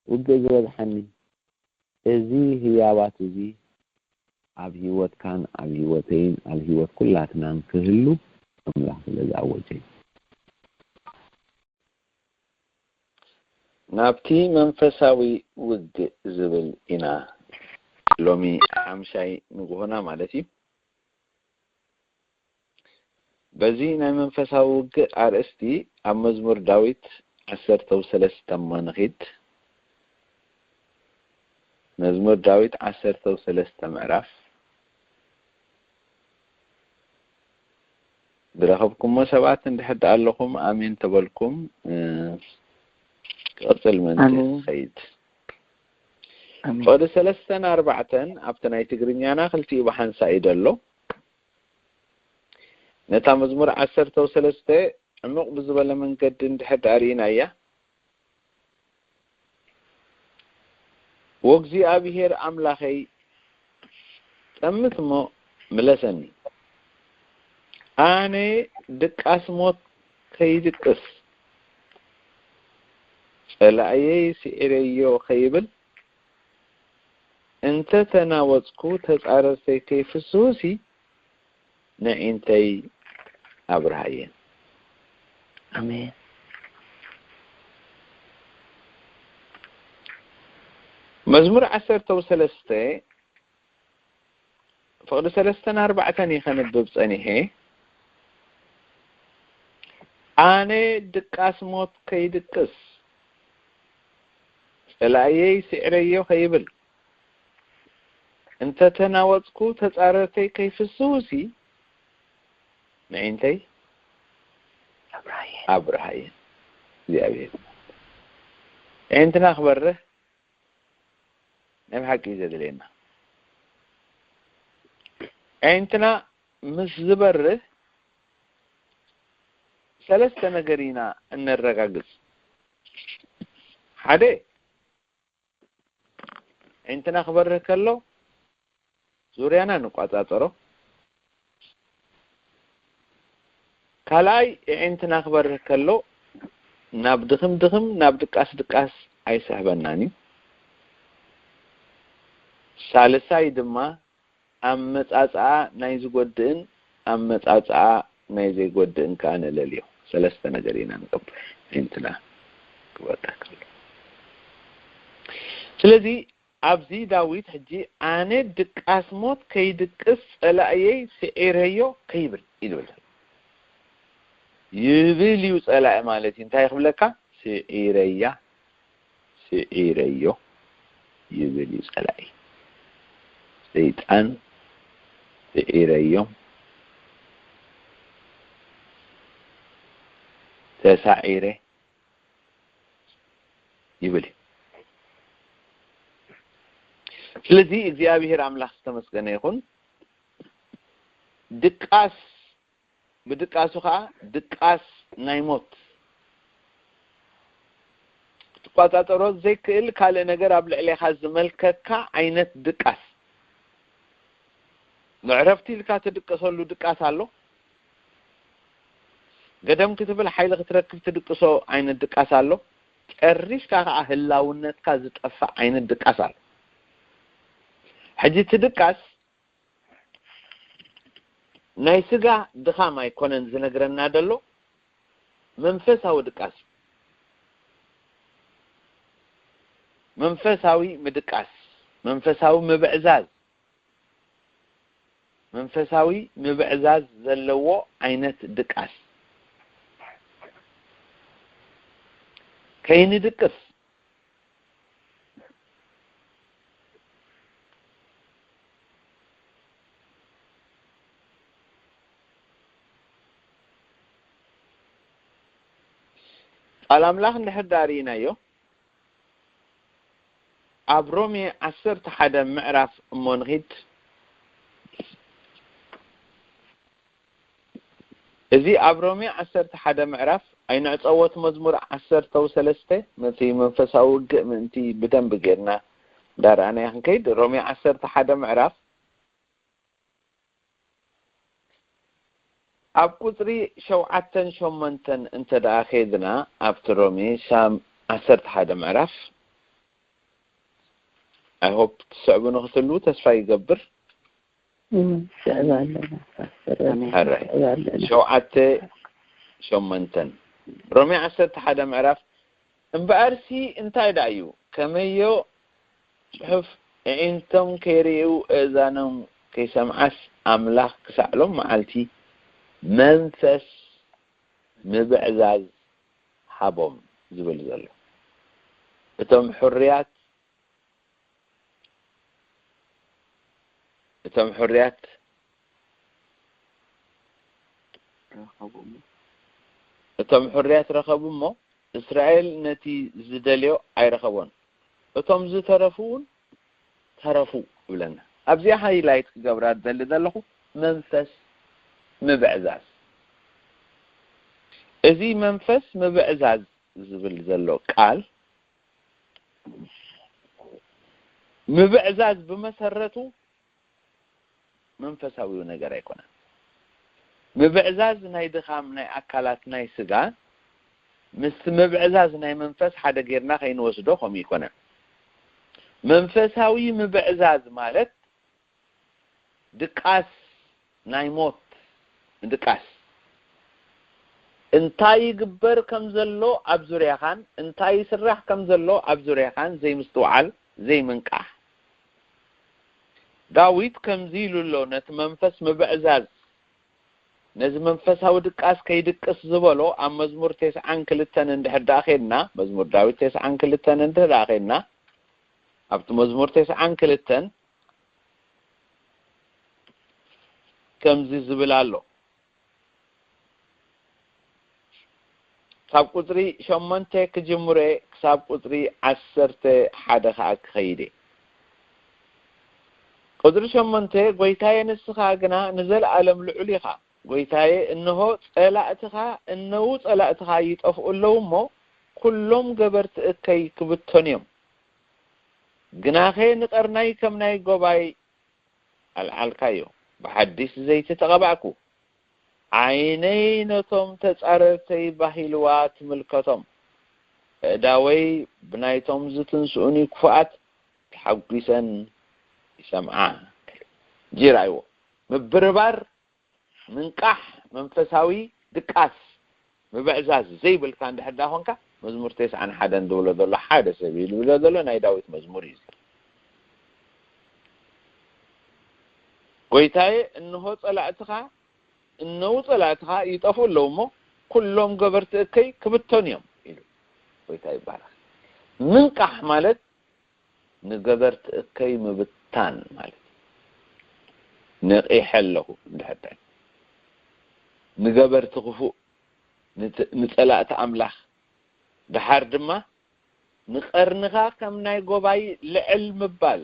ውግእ ዝበዝሓኒ? እዚ ህያባት እዚ ኣብ ህይወትካን ኣብ ህይወተይን ኣብ ህይወት ኩላትናን ክህሉ ኣምላኽ ስለ ዝኣወጀ እዩ። ናብቲ መንፈሳዊ ውግእ ዝብል ኢና ሎሚ ሓምሻይ ንግሆና ማለት እዩ። በዚ ናይ መንፈሳዊ ውግእ ኣርእስቲ ኣብ መዝሙር ዳዊት ዓሰርተ ሰለስተ እሞ ንኺድ። መዝሙር ዳዊት ዓሰርተ ሰለስተ ምዕራፍ ዝረኸብኩሞ ሰባት እንድሕር ደኣ ኣለኹም ኣሜን ተበልኩም፣ እ፣ ክቕጽል ምእንቲ ኣሜን። ክኸይድ። ኣሜን። ፍቕዲ ሰለስተን ኣርባዕተን ኣብቲ ናይ ትግርኛና ክልቲኡ ብሓንሳእ እዩ ዘሎ። ነታ መዝሙር ዓሰርተ ሰለስተ ዕሙቕ ብዝበለ መንገዲ እንድሕር ደኣ ርኢናያ፣ "ወእግዚኣብሄር ኣምላኸይ፣ ጠምት እሞ ምለሰኒ፣ ኣነ ድቃስ ሞት ከይድቅስ፣ ጸላእየይ ስዒረዮ ከይብል፣ እንተ ተናወጽኩ ተጻረርተይ ከይፍስሁሲ፣ ነዒንተይ ኣብርሃየን." ኣሜን። መዝሙር ዓሰርተ ሰለስተ ፍቕዲ ሰለስተን ኣርባዕተን እዩ ከንብብ ጸኒሐ። ኣነ ድቃስ ሞት ከይድቅስ፣ ጸላእየይ ስዕረዮ ከይብል፣ እንተ ተናወጽኩ ተጻረርተይ ከይፍስሁሲ፣ ንዒንተይ ኣብርሃየ። ኣብርሃየን እግዚኣብሔር። ኣዒንትና ክበርህ ናይ ብሓቂ እዩ ዘድልየና። ኣዒንትና ምስ ዝበርህ ሰለስተ ነገር ኢና እነረጋግጽ። ሓደ፣ ኣዒንትና ክበርህ ከሎ ዙርያና ንቋጻጸሮ። ካልኣይ፣ ኣዒንትና ክበርህ ከሎ ናብ ድኽም ድኽም፣ ናብ ድቃስ ድቃስ ኣይስሕበናን እዩ። ሳልሳይ ድማ ኣመጻጽኣ ናይ ዝጎድእን ኣመጻጽኣ ናይ ዘይጎድእን ከኣ ንለልዮ። ሰለስተ ነገር ኢና ንገብር ኣዒንትና ክበርህ ከሎ። ስለዚ ኣብዚ ዳዊት ሕጂ ኣነ ድቃስ ሞት ከይድቅስ ጸላእየይ ስዒረዮ ከይብል እዩ ዝብል ዘሎ። ይብል እዩ ጸላኢ ማለት እዩ። እንታይ ክብለካ? ስዒረያ፣ ስዒረዮ ይብል እዩ ጸላኢ። ሰይጣን ስዒረዮም፣ ተሳዒረ ይብል እዩ። ስለዚ እግዚኣብሔር ኣምላኽ ዝተመስገነ ይኹን። ድቃስ፣ ብድቃሱ ኸዓ ድቃስ ናይ ሞት፣ ክትቋጻጸሮ ዘይክእል ካልእ ነገር ኣብ ልዕሌኻ ዝመልከካ ዓይነት ድቃስ። ንዕረፍቲ ኢልካ ትድቅሰሉ ድቃስ ኣሎ። ገደም ክትብል ሓይሊ ክትረክብ ትድቅሶ ዓይነት ድቃስ ኣሎ። ጨሪስካ ኸዓ ህላውነትካ ዝጠፍእ ዓይነት ድቃስ ኣሎ። ሕጂ እቲ ድቃስ ናይ ስጋ ድኻም ኣይኮነን ዝነግረና ዘሎ፣ መንፈሳዊ ድቃስ እዩ። መንፈሳዊ ምድቃስ፣ መንፈሳዊ ምብዕዛዝ፣ መንፈሳዊ ምብዕዛዝ ዘለዎ ዓይነት ድቃስ። ከይንድቅስ፣ ቃል ኣምላኽ እንድሕር ደኣ ርኢናዮ፣ ኣብ ሮሜ ዓሰርተ ሓደ ምዕራፍ እሞ ንኺድ። እዚ ኣብ ሮሜ ዓሰርተ ሓደ ምዕራፍ ኣይንዕጸዎ፣ እቲ መዝሙር ዓሰርተ ሰለስተ፣ ነቲ መንፈሳዊ ውግእ ምእንቲ ብደንቢ ጌርና እንዳረኣናዮ ክንከይድ፣ ሮሜ ዓሰርተ ሓደ ምዕራፍ ኣብ ቁጽሪ ሸውዓተን ሸሞንተን እንተ ደኣ ኬድና፣ ኣብቲ ሮሜ ሳም ዓሰርተ ሓደ ምዕራፍ፣ I hope ትስዕቡ ንክትህልዉ ተስፋ ይገብር። እም፣ ስዕብ ኣለና፣ ፓስተር፣ ኣሜን። ሕራይ። ስዕብ ኣለና። ሸውዓተ ሸሞንተን። ሮሜ ዓሰርተ ሓደ ምዕራፍ፣ እምበኣርሲ እንታይ ደኣ እዩ? ከመዮ ጽሑፍ፣ ኣዒንቶም ከይርእዩ፣ ኣእዛኖም ከይሰምዓስ፣ ኣምላኽ ክሳዕ ሎም መዓልቲ መንፈስ ምብዕዛዝ ሃቦም ዝብል ዘሎ። እቶም ሕሩያት፣ እቶም ሕሩያት፣ ረኸቡ እሞ። እቶም ሕሩያት ረኸቡ እሞ፣ እስራኤል ነቲ ዝደልዮ ኣይረኸቦን። እቶም ዝተረፉ እውን ተረፉ ይብለና። ኣብዚኣ ሃይላይት ክገብራ ዝደሊ ዘለኹ መንፈስ ምብዕዛዝ። እዚ መንፈስ ምብዕዛዝ ዝብል ዘሎ ቃል፣ ምብዕዛዝ ብመሰረቱ መንፈሳዊ ነገር ኣይኮነን። ምብዕዛዝ ናይ ድኻም ናይ ኣካላት ናይ ስጋ ምስ ምብዕዛዝ ናይ መንፈስ ሓደ ጌርና ከይንወስዶ ከምኡ ይኮነን። መንፈሳዊ ምብዕዛዝ ማለት ድቃስ ናይ ሞት ምድቃስ፣ እንታይ ይግበር ከም ዘሎ ኣብ ዙርያኻን እንታይ ይስራሕ ከም ዘሎ ኣብ ዙርያኻን ዘይምስትውዓል፣ ዘይምንቃሕ። ዳዊት ከምዚ ኢሉ ኣሎ፣ ነቲ መንፈስ ምብዕዛዝ፣ ነዚ መንፈሳዊ ድቃስ ከይድቅስ ዝበሎ ኣብ መዝሙር ተስዓን ክልተን እንድሕር ደኣ ኬድና፣ መዝሙር ዳዊት ተስዓን ክልተን እንድሕር ደኣ ኬድና፣ ኣብቲ መዝሙር ተስዓን ክልተን ከምዚ ዝብል ኣሎ። ካብ ቁጽሪ ሸሞንተ ክጅምሮ እየ፣ ክሳብ ቁጽሪ ዓሰርተ ሓደ ከኣ ክኸይድ እየ። ቁጽሪ ሸሞንተ፣ "ጐይታየ፣ ንስኻ ግና ንዘለኣለም ልዑል ኢኻ። ጐይታየ፣ እንሆ፣ ጸላእትኻ፣ እነዉ ጸላእትኻ ይጠፍኡ ኣለዉ እሞ፣ ኵሎም ገበርቲ እከይ ክብተኑ እዮም። ግናኸ ንቐርናይ ከም ናይ ጎባይ ኣልዓልካዮ፣ ብሓድሽ ዘይቲ ተቐባእኩ። ዓይነይ ነቶም ተጻረርተይ ባህ ኢልዋ ትምልከቶም። ኣእዳወይ ብናይቶም ዝትንስኡኒ ክፉኣት ተሓጒሰን ይሰምዓ።" ጂ ርኣይዎ። ምብርባር፣ ምንቃሕ፣ መንፈሳዊ ድቃስ፣ ምብዕዛዝ ዘይብልካ እንድሕር ደኣ ኾንካ፣ መዝሙር ተስዓን ሓደን ዝብሎ ዘሎ፣ ሓደ ሰብ እዩ ዝብሎ ዘሎ፣ ናይ ዳዊት መዝሙር እዩ። "ጐይታየ፣ እንሆ ጸላእትኻ፣ እነዉ ጸላእትኻ ይጠፍኡ ኣለዉ እሞ፣ ኵሎም ገበርቲ እከይ ክብተኑ እዮም" ኢሉ። ጐይታ ይባረኽ። ምንቃሕ ማለት ንገበርቲ እከይ ምብታን ማለት እዩ። ነቒሐ ኣለኹ እንድሕር ደኣ ንገበርቲ ክፉእ ንጸላእቲ ኣምላኽ፣ ደሓር ድማ ንቐርንኻ ከም ናይ ጎባይ ልዕል ምባል፣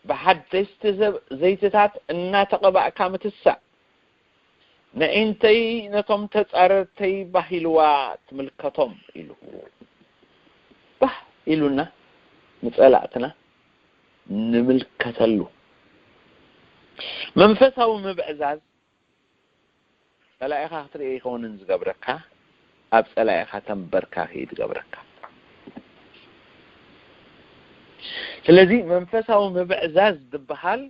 ብሓደስቲ ዘይትታት እናተቐባእካ ምትሳእ፣ ነዒንተይ ነቶም ተጻረርተይ ባህ ኢልዋ ትምልከቶም ኢሉ። ባህ ኢሉና ንጸላእትና ንምልከተሉ። መንፈሳዊ ምብዕዛዝ ጸላኢኻ ክትርኢ ኣይኮንን ዝገብረካ፣ ኣብ ጸላኢኻ ተንበርካኺ እዩ ዝገብረካ። ስለዚ መንፈሳዊ ምብዕዛዝ ዝበሃል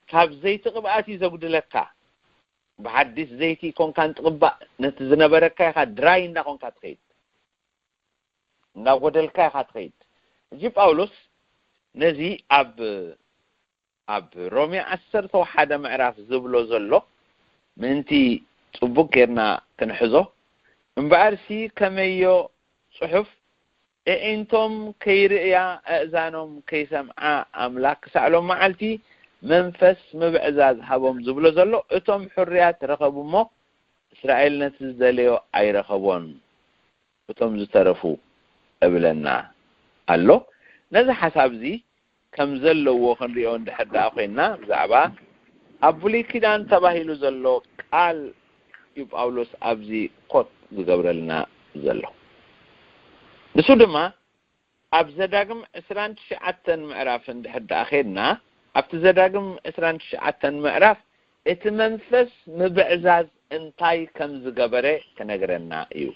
ካብ ዘይቲ ቅብኣት እዩ ዘጉድለካ። ብሓዲስ ዘይቲ ኮንካ ንትቕባእ፣ ነቲ ዝነበረካ ኢኻ ድራይ እንዳኾንካ ትኸይድ፣ እንዳጎደልካ ኢኻ ትኸይድ። እጂ ጳውሎስ ነዚ ኣብ ኣብ ሮሜ ዓሰርተ ሓደ ምዕራፍ ዝብሎ ዘሎ ምእንቲ ጽቡቅ ጌርና ክንሕዞ፣ እምበኣርሲ ከመዮ ጽሑፍ፣ እዒንቶም ከይርእያ ኣእዛኖም ከይሰምዓ ኣምላኽ ክሳዕ ሎም መዓልቲ መንፈስ ምብዕዛዝ ሃቦም ዝብሎ ዘሎ፣ እቶም ሕሩያት ረኸቡ እሞ እስራኤል ነቲ ዝደለዮ ኣይረኸቦን፣ እቶም ዝተረፉ እብለና ኣሎ። ነዚ ሓሳብ እዚ ከም ዘለዎ ክንሪኦ እንድሕር ደኣ ኮይንና፣ ብዛዕባ ኣብ ብሉይ ኪዳን ተባሂሉ ዘሎ ቃል እዩ ጳውሎስ ኣብዚ ኮት ዝገብረልና ዘሎ። ንሱ ድማ ኣብ ዘዳግም ዕስራን ትሽዓተን ምዕራፍ እንድሕር ደኣ ኸድና፣ ኣብቲ ዘዳግም ዕስራን ትሽዓተን ምዕራፍ እቲ መንፈስ ምብዕዛዝ እንታይ ከም ዝገበረ ክነግረና እዩ።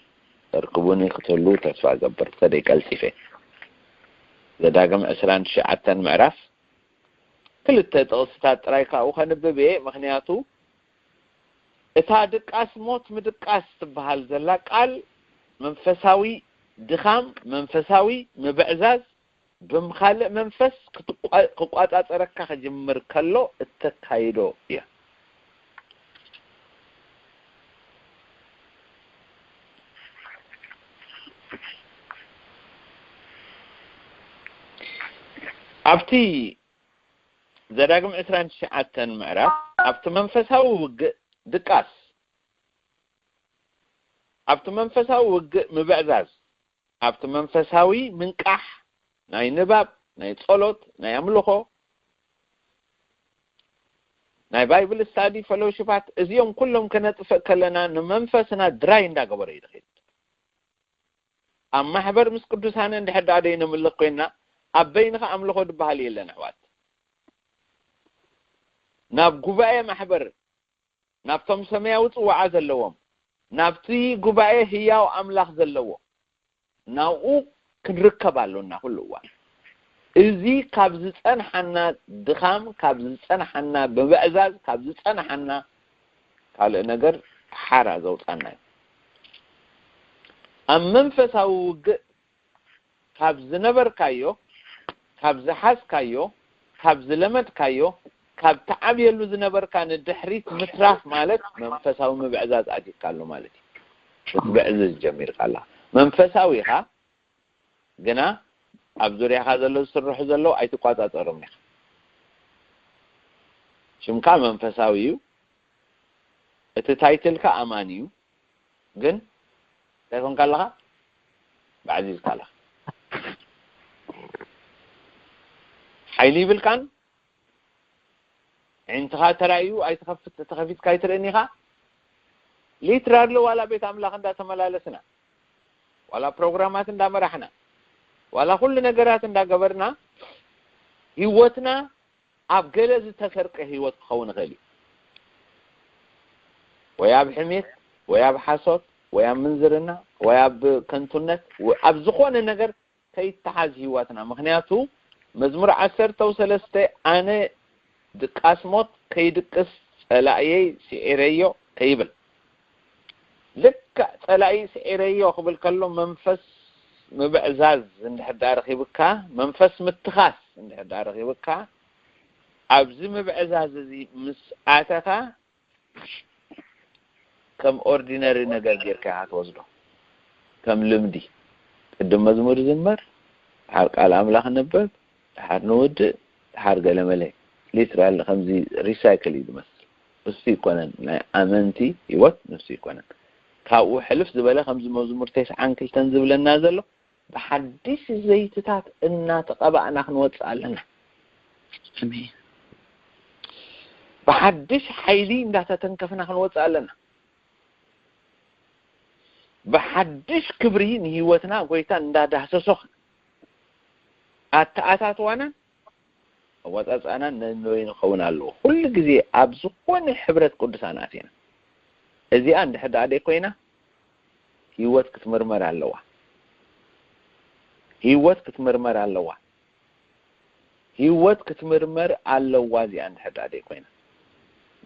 ተርክቡኒ ክትህሉ ተስፋ እገብር። ተደይ ቀልጢፈ። ዘዳግም ዕስራን ትሽዓተን ምዕራፍ ክልተ ጥቕስታት ጥራይ ካብኡ ከንብብ እየ፣ ምኽንያቱ እታ ድቃስ ሞት ምድቃስ ትበሃል ዘላ ቃል መንፈሳዊ ድኻም፣ መንፈሳዊ ምብዕዛዝ፣ ብም ካልእ መንፈስ ክትቋ-፣ ክቋጻጸረካ ክጅምር ከሎ እተካይዶ እያ። ኣብቲ ዘዳግም ዕስራን ትሽዓተን ምዕራፍ፣ ኣብቲ መንፈሳዊ ውግእ ድቃስ፣ ኣብቲ መንፈሳዊ ውግእ ምብዕዛዝ፣ ኣብቲ መንፈሳዊ ምንቃሕ፣ ናይ ንባብ፣ ናይ ጸሎት፣ ናይ ኣምልኾ፣ ናይ ባይብል ስታዲ ፈሎሺፓት፣ እዚኦም ኩሎም ከነጥፍእ ከለና ንመንፈስና ድራይ እንዳገበረ እዩ ዝኸይድ። ኣብ ማሕበር ምስ ቅዱሳን እንድሕር ደኣ ደይነምልኽ ኮይንና፣ ኣብ በይንኻ ኣምልኾ ዝበሃል የለን ኣሕዋት። ናብ ጉባኤ ማሕበር፣ ናብቶም ሰማያዊ ጽዋዓ ዘለዎም፣ ናብቲ ጉባኤ ህያው ኣምላኽ ዘለዎ፣ ናብኡ ክንርከብ ኣሎና ኩሉ እዋን። እዚ ካብ ዝጸንሓና ድኻም፣ ካብ ዝጸንሓና ምብዕዛዝ፣ ካብ ዝጸንሓና ካልእ ነገር ሓራ ዘውጻና እዩ። ኣብ መንፈሳዊ ውግእ ካብ ዝነበርካዮ፣ ካብ ዝሓዝካዮ፣ ካብ ዝለመድካዮ፣ ካብ ትዓብየሉ ዝነበርካ ንድሕሪት ምትራፍ ማለት መንፈሳዊ ምብዕዛዝ ኣቲካ ኣሎ ማለት እዩ። ክትብዕዝዝ ጀሚርካ ኣለኻ። መንፈሳዊ ኢኻ፣ ግና ኣብ ዙርያኻ ዘሎ ዝስርሑ ዘለዉ ኣይትቋጻጸሮም ኢኻ። ሽምካ መንፈሳዊ እዩ፣ እቲ ታይትልካ ኣማኒ እዩ፣ ግን እንታይ ኮንካ ኣለኻ? ባዕዚዝካ ኣለኻ። ሓይሊ ይብልካን፣ ኣዒንትኻ ተራእዩ ኣይትኸፍት፣ ተኸፊትካ ኣይትርእን ኢኻ። ሊትራሊ ዋላ ቤት ኣምላኽ እንዳተመላለስና፣ ዋላ ፕሮግራማት እንዳመራሕና፣ ዋላ ኩሉ ነገራት እንዳገበርና፣ ህይወትና ኣብ ገለ ዝተሰርቀ ህይወት ክኸውን ይኽእል እዩ። ወይ ኣብ ሕሜት፣ ወይ ኣብ ሓሶት፣ ወይ ኣብ ምንዝርና፣ ወይ ኣብ ከንቱነት፣ ወ-፣ ኣብ ዝኾነ ነገር ከይተሓዝ ህይወትና። ምኽንያቱ መዝሙር ዓሰርተ ሰለስተ፣ ኣነ ድቃስ ሞት ከይድቅስ ጸላእየይ ስዒረዮ ከይብል። ልክዕ ጸላኢ ስዒረዮ ክብል ከሎ መንፈስ ምብዕዛዝ እንድሕር ደኣ ረኺብካ፣ መንፈስ ምትኻስ እንድሕር ደኣ ረኺብካ፣ ኣብዚ ምብዕዛዝ እዚ ምስ ኣተኻ፣ ከም ኦርዲነሪ ነገር ጌርካ ኢኻ ትወስዶ። ከም ልምዲ። ቅድም መዝሙር ይዝመር፣ ድሓር ቃል ኣምላኽ ንንበብ፣ ድሓር ንውድእ፣ ድሓር ገለመለ። ሊትራሊ ከምዚ ሪሳይክል እዩ ዝመስል። ንሱ ይኮነን፣ ናይ ኣመንቲ ህይወት ንሱ ይኮነን። ካብኡ ሕልፍ ዝበለ፣ ከምዚ መዝሙር ተስዓን ክልተን ዝብለና ዘሎ፣ ብሓድሽ ዘይትታት እናተቐባእና ክንወጽእ ኣለና። ኣሜን። ብሓድሽ ሓይሊ እንዳተተንከፍና ክንወጽእ ኣለና። ብሓድሽ ክብሪ ንህይወትና ጎይታ እንዳዳህሰሶ፣ ኣተኣታትዋናን ኣወጻጽኣናን ነንበይኑ ክኸውን ኣለዎ። ኩሉ ግዜ ኣብ ዝኾነ ሕብረት ቅዱሳን ኣቲና፣ እዚኣ እንድሕር ደኣ ደይ ኮይና፣ ህይወት ክትምርመር ኣለዋ። ህይወት ክትምርመር ኣለዋ። ህይወት ክትምርመር ኣለዋ፣ እዚኣ እንድሕር ደኣ ደይ ኮይና።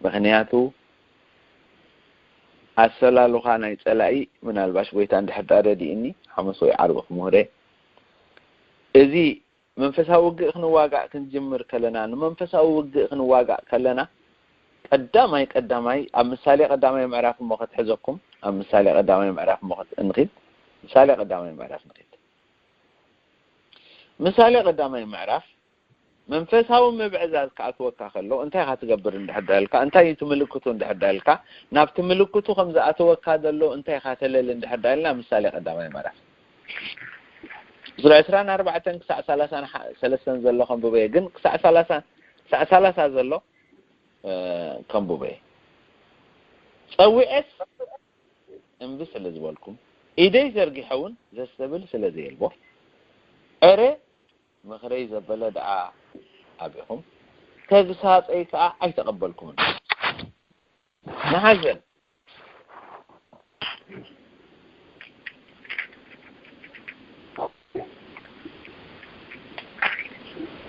ምኽንያቱ፣ ኣሰላልኻ ናይ ጸላኢ፣ ምናልባሽ ጎይታ እንድሕር ደኣ ረዲእኒ፣ ሓሙስ ወይ ዓርቢ ክምህሮ እየ። እዚ መንፈሳዊ ውግእ ክንዋጋእ ክንጅምር ከለና፣ ንመንፈሳዊ ውግእ ክንዋጋእ ከለና፣ ቀዳማይ፣ ቀዳማይ፣ ኣብ ምሳሌ ቀዳማይ ምዕራፍ እሞ ክትሕዘኩም፣ ኣብ ምሳሌ ቀዳማይ ምዕራፍ እሞ ክት-፣ እንኺድ፣ ምሳሌ ቀዳማይ ምዕራፍ ንኺድ። ምሳሌ ቀዳማይ ምዕራፍ፣ መንፈሳዊ ምብዕዛዝ ክኣትወካ ከሎ፣ እንታይ ኢኻ ትገብር እንድሕር ዳልካ፣ እንታይ እዩ እቲ ምልክቱ እንድሕር ዳልካ፣ ናብቲ ምልክቱ ከም ዝኣተወካ ዘሎ እንታይ ኢኻ ተለል እንድሕር ዳልና፣ ምሳሌ ቀዳማይ ምዕራፍ። ስለ ዕስራን ኣርባዕተን ክሳዕ ሰላሳን ሓ-፣ ሰለስተን ዘሎ ከንብበየ፣ ግን ክሳዕ ሰላሳ፣ ክሳዕ ሰላሳ ዘሎ፣ እ፣ ከንብበየ። ጸዊዔስ እምቢ ስለ ዝበልኩም፣ ኢደይ ዘርጊሐ እውን ዘስተብል ስለ ዘየልቦ፣ እረ ምኽረይ ዘበለ ደኣ ኣቢኹም፣ ተግሳጸይ ከኣ ኣይተቐበልኩምን። ንሓዘን፣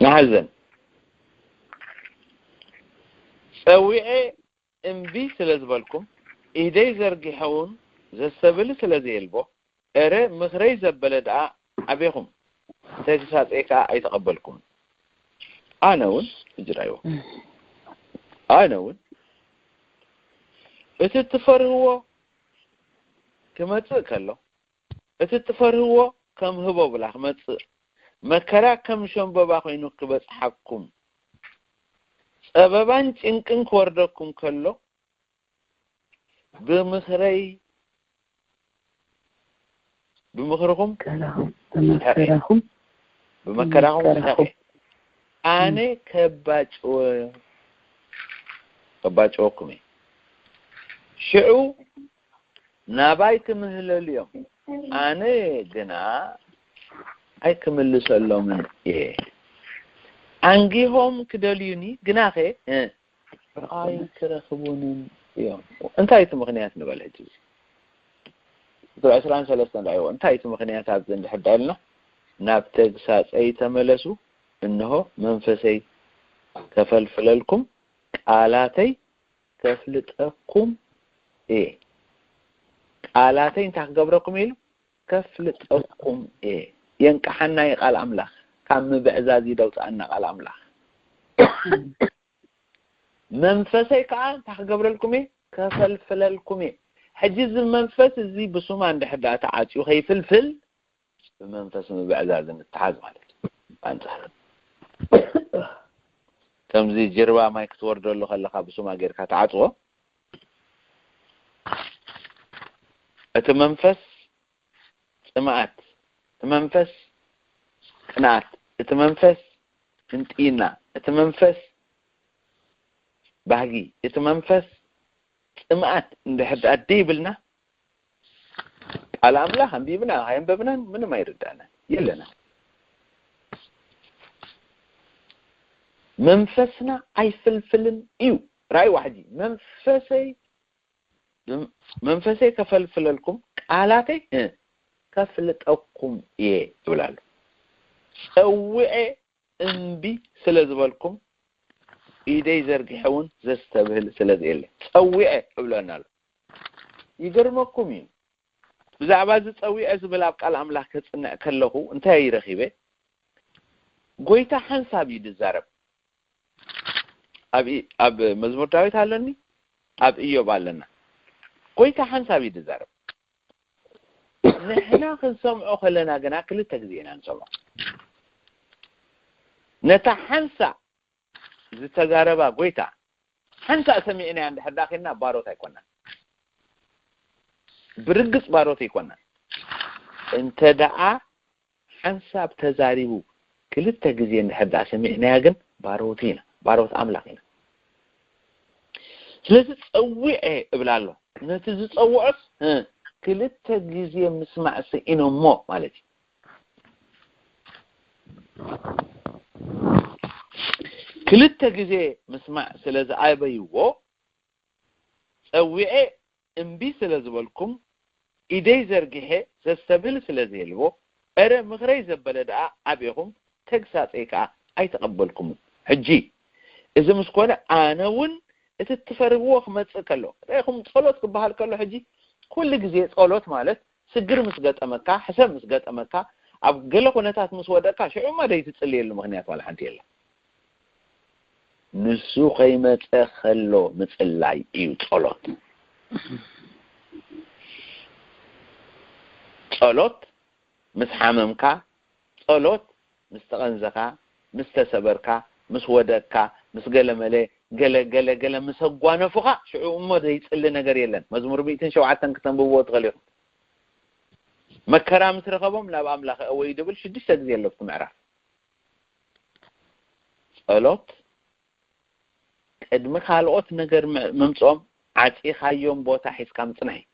ንሓዘን፣ ጸዊዔ እምቢ ስለ ዝበልኩም፣ ኢደይ ዘርጊሐ እውን ዘስተብል ስለ ዘየልቦ፣ እረ ምኽረይ ዘበለ ደኣ ኣቤኹም፣ ተግሳጸይ ከኣ ኣይተቐበልኩምን። ኣነ እውን፣ እጅራይዎ፣ ኣነ እውን እቲ እትፈርህዎ ክመጽእ ከሎ፣ እቲ እትፈርህዎ ከም ህቦብላ ክመጽእ፣ መከራ ከም ሸምበባ ኮይኑ ክበጽሓኩም፣ ጸበባን ጭንቅን ክወርደኩም ከሎ፣ ብምኽረይ፣ ብምኽርኹም ከላኹም ስሐቂ። ብመከራኹም ብመከራኹም ብመከራኹም። ስሐቂ። ኣነ ከባጭወ-፣ ከባጭወኩም እየ። ሽዑ ናባይ ክምህለሉ እዮም፣ ኣነ ግና ኣይክምልሰሎምን እየ። ኣንጊሆም ክደልዩኒ ግናኸ፣ እ፣ ኣይክረኽቡንን እዮም። እንታይ እቲ ምኽንያት ንበል ሕጂ? ቁጽሪ ዕስራን ሰለስተን ርኣይዎ። እንታይ እቲ ምኽንያት ኣብዚ እንድሕር ዳኢልና፣ ናብ ተግሳጸይ ተመለሱ፣ እንሆ መንፈሰይ ከፈልፍለልኩም፣ ቃላተይ ከፍልጠኩም እየ። ቃላተይ እንታይ ክገብረኩም ኢሉ? ከፍልጠኩም እየ። የንቅሓና እዩ ቃል ኣምላኽ። ካብ ምብዕዛዝ እዩ ደውፅኣና ቃል ኣምላኽ። መንፈሰይ ከዓ እንታይ ክገብረልኩም እየ? ከፈልፍለልኩም እየ። ሕጂ እዚ መንፈስ እዚ ብሱማ እንድሕር ደኣ ተዓፅዩ ከይፍልፍል፣ ብመንፈስ ምብዕዛዝ ንተሓዝ ማለት እዩ። ኣንጻር ከምዚ ጅርባ ማይ ክትወርደሉ ከለኻ ብሱማ ጌርካ ተዓጽዎ፣ እቲ መንፈስ ጽምኣት፣ እቲ መንፈስ ቅንኣት፣ እቲ መንፈስ ህንጥይና፣ እቲ መንፈስ ባህጊ፣ እቲ መንፈስ ጽምኣት እንድሕር ደኣ ደይብልና፣ ቃል ኣምላኽ ኣንቢብና ኣየንበብናን ምንም ኣይርዳእናን የለና። መንፈስና ኣይፍልፍልን እዩ። ራእይ ዋሕጂ መንፈሰይ፣ መንፈሰይ ከፈልፍለልኩም ቃላተይ፣ እ፣ ከፍልጠኩም እየ ይብል ኣሎ። ጸዊዐ እምቢ ስለ ዝበልኩም፣ ኢደይ ዘርጊሐ እውን ዘስተብህል ስለ ዘየለ፣ ጸዊዐ እብለና ኣሎ። ይገርመኩም እዩ። ብዛዕባ እዚ ጸዊዐ ዝብል ኣብ ቃል ኣምላኽ ከጽንዕ ከለኹ እንታይ ረኺበ? ጎይታ ሓንሳብ እዩ ዝዛረብ። ኣብ ኢ-፣ ኣብ መዝሙር ዳዊት ኣለኒ፣ ኣብ ኢዮብ ኣለና። ጎይታ ሓንሳብ እዩ ዝዛረብ። ንሕና ክንሰምዖ ከለና ግና ክልተ ግዜ ኢና ንሰምዖ። ነታ ሓንሳብ ዝተዛረባ ጎይታ ሓንሳእ ሰሚዕናያ እንድሕር ደኣ ኬድና ባሮት ኣይኮናን። ብርግጽ ባሮት ኣይኮናን። እንተ ደኣ ሓንሳብ ተዛሪቡ ክልተ ግዜ እንድሕር ደኣ ሰሚዕናያ ግን ባሮት ኢና፣ ባሮት ኣምላኽ ኢና። ስለዚ ጸዊዐ እብል ኣሎ። ነቲ ዝጸውዖስ፣ እ፣ ክልተ ግዜ ምስማዕ ስኢኖሞ ማለት እዩ። ክልተ ግዜ ምስማዕ ስለ ዝኣበይዎ፣ ጸዊዐ እምቢ ስለ ዝበልኩም፣ ኢደይ ዘርጊሐ ዘስተብህል ስለ ዘየልቦ፣ እረ ምኽረይ ዘበለ ደኣ ኣቤኹም፣ ተግሳጸይ ከኣ ኣይተቐበልኩምን። ሕጂ እዚ ምስ ኮነ፣ ኣነ እውን እቲ እትፈርህዎ ክመጽእ ከሎ፣ ርኢኹም፣ ጸሎት ክበሃል ከሎ፣ ሕጂ ኩሉ ግዜ ጸሎት ማለት ስግር ምስ ገጠመካ፣ ሕሰም ምስ ገጠመካ፣ ኣብ ገለ ኩነታት ምስ ወደቅካ፣ ሽዑ እማ ደይትጽልየሉ ምኽንያት ዋላ ሓንቲ የለን። ንሱ ከይመጸ ከሎ ምጽላይ እዩ ጸሎት። ጸሎት ምስ ሓመምካ፣ ጸሎት ምስ ተቐንዘኻ፣ ምስ ተሰበርካ፣ ምስ ወደቅካ፣ ምስ ገለመለ፣ ገለ፣ ገለ፣ ገለ ምስ ኣጓነፉኻ፣ ሽዑ እሞ ዘይጽሊ ነገር የለን። መዝሙር ሚእትን ሸውዓተን ክተንብብዎ ትኽእሉ ኢኹም። መከራ ምስ ረኸቦም ናብ ኣምላኽ እወዩ ድብል ሽዱሽተ ግዜ ኣሎ ኣብቲ ምዕራፍ። ጸሎት ቅድሚ ካልኦት ነገር ም-፣ ምምጽኦም ዓጺኻዮም ቦታ ሒዝካ ምጽናሕ እዩ።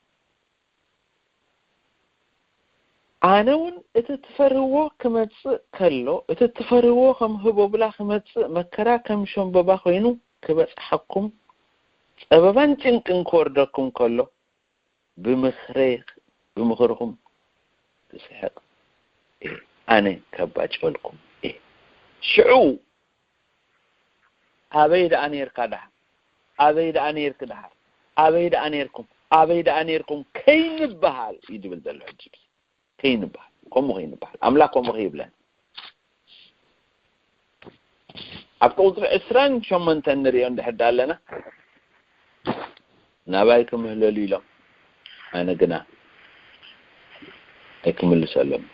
ኣነ እውን እቲ ትፈርህዎ ክመጽእ ከሎ፣ እቲ ትፈርህዎ ከም ህቦብላ ክመጽእ፣ መከራ ከም ሸምበባ ኮይኑ ክበጽሓኩም፣ ጸበባን ጭንቅን ክወርደኩም ከሎ፣ ብምኽረ-፣ ብምኽርኹም ክስሕቕ እየ፣ ኣነ ከባጭወልኩም እየ። ሽዑ ኣበይ ደኣ ነይርካ ደሓር? ኣበይ ደኣ ነይርኪ ደሓር? ኣበይ ደኣ ነይርኩም? ኣበይ ደኣ ነይርኩም? ከይንበሃል እዩ ዝብል ዘሎ ሕጂ። ከይንበሃል። ከምኡ ከይንበሃል። ኣምላኽ ከምኡ ከይብለና። ኣብ ቁጽሪ ዕስራን ሸሞንተን ንሪኦ እንድሕር ደኣ ኣለና፣ ናባይ ክምህለሉ ኢሎም፣ ኣነ ግና ኣይክምልሰሎም።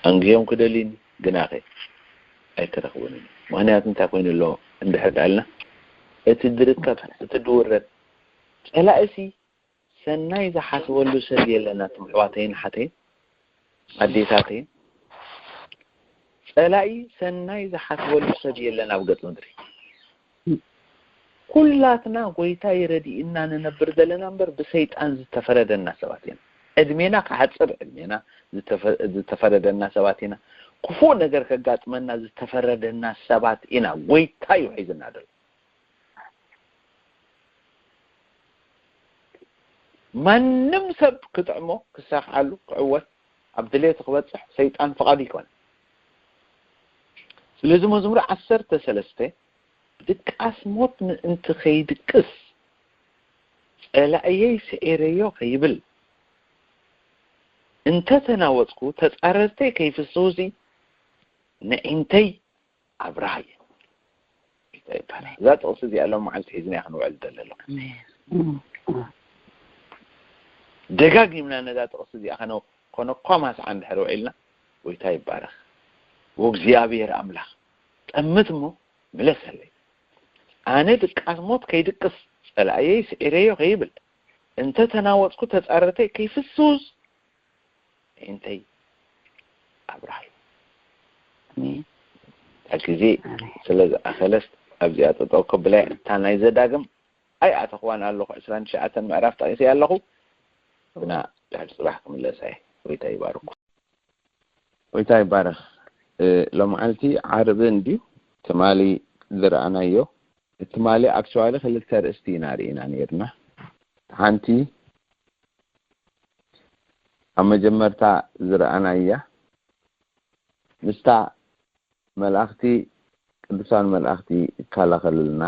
ኣንግሆም ክደልዩኒ፣ ግናኸ ኣይክረኽቡንን። ምኽንያቱ እንታይ ኮይኑ ኣሎ እንድሕር ደኣ ኣልና፣ እቲ ዝርከብ፣ እቲ ዝውረድ ጸላኢሲ ሰናይ ዝሓስበሉ ሰብ የለን። ኣቱም ኣሕዋተይን ኣሓተይን፣ ኣዴታተይን፣ ጸላኢ ሰናይ ዝሓስበሉ ሰብ የለን ኣብ ገጽ ምድሪ። ኩላትና ጎይታ ይረድእና ንነብር ዘለና እምበር ብሰይጣን ዝተፈረደና ሰባት ኢና። ዕድሜና ክሓጽር ዕድሜና ዝተፈ-፣ ዝተፈረደና ሰባት ኢና። ክፉእ ነገር ከጋጥመና ዝተፈረደና ሰባት ኢና። ጎይታ እዩ ሒዝና ዘሎ። ማንም ሰብ ክጥዕሞ፣ ክሳኽዓሉ፣ ክዕወት፣ ኣብ ድሌቱ ክበጽሕ ሰይጣን ፍቓዱ ይኮነ። ስለዚ መዝሙር ዓሰርተ ሰለስተ ድቃስ ሞት ምእንቲ ከይድቅስ፣ ጸላእየይ ስዒረዮ ከይብል፣ እንተ ተናወጽኩ ተጻረርተይ ከይፍስሱሲ፣ ነዒንተይ ኣብርሃ እየ። ጌታ ይባረክ። እዛ ጥቕሲ እዚኣ ሎም መዓልቲ ሒዝናያ ክንውዕል ደለሎ። ኣሜን። ደጋጊምና ነዛ ጥቕሲ እዚኣ ከነ-፣ ኮነ እኳ ማስዓ እንድሕር ውዒልና፣ ጎይታ ይባረክ። ወእግዚኣብሔር ኣምላኽ፣ ጠምት እሞ ምለሰለይ። ኣነ ድቃስ ሞት ከይድቅስ፣ ጸላእየይ ስዒረዮ ከይብል፣ እንተ ተናወጽኩ ተጻረርተይ ከይፍስስ፣ ኣዒንተይ ኣብርሃ። ኣሜን። እታ ግዜ ኣሜን። ስለ ዝኣኸለስ ኣብዚኣ ጠጠው ከብላ እያ። እታ ናይ ዘዳግም ኣይኣተኽዋን ኣለኹ፣ ዕስራን ትሽዓተን ምዕራፍ ጠቒሰ ኣለኹ፣ ግና ድሕሪ ጽባሕ ክምለሳ እየ። ጎይታ ይባርኩ። ጎይታ ይባረኽ። እ፣ ሎምዓልቲ ዓርቢ እንድዩ ትማሊ ዝረኣናዮ። ትማሊ ኣክቹዋሊ ክልተ ርእስቲ ኢና ርኢና ነይርና። ሓንቲ ኣብ መጀመርታ ዝረኣናያ ምስታ መላእኽቲ፣ ቅዱሳን መላእኽቲ ይከላኸሉልና፣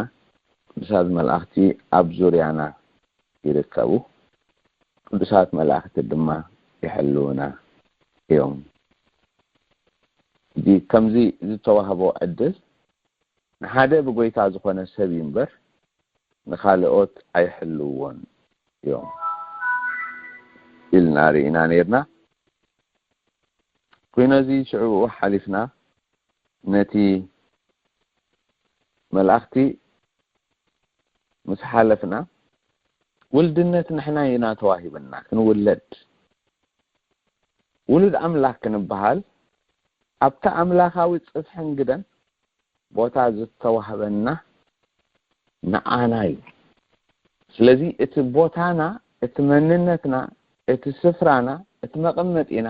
ቅዱሳት መላእኽቲ ኣብ ዙርያና ይርከቡ፣ ቅዱሳት መላእኽቲ ድማ ይሕልዉና እዮም። እዚ ከምዚ ዝተዋህቦ ዕድል ንሓደ ብጎይታ ዝኾነ ሰብ እዩ እምበር ንኻልኦት ኣይሕልውዎን እዮም ኢልና ርኢና ነይርና። ኮይነ እዚ ሽዑ ሓሊፍና ነቲ መላእኽቲ ምስ ሓለፍና፣ ውልድነት ንሕና ኢና ተዋሂብና፣ ክንውለድ። ውሉድ ኣምላኽ ክንበሃል ኣብቲ ኣምላኻዊ ጽፍሕን ግደን ቦታ ዝተዋህበና ንዓና እዩ። ስለዚ እቲ ቦታና፣ እቲ መንነትና፣ እቲ ስፍራና፣ እቲ መቐመጢና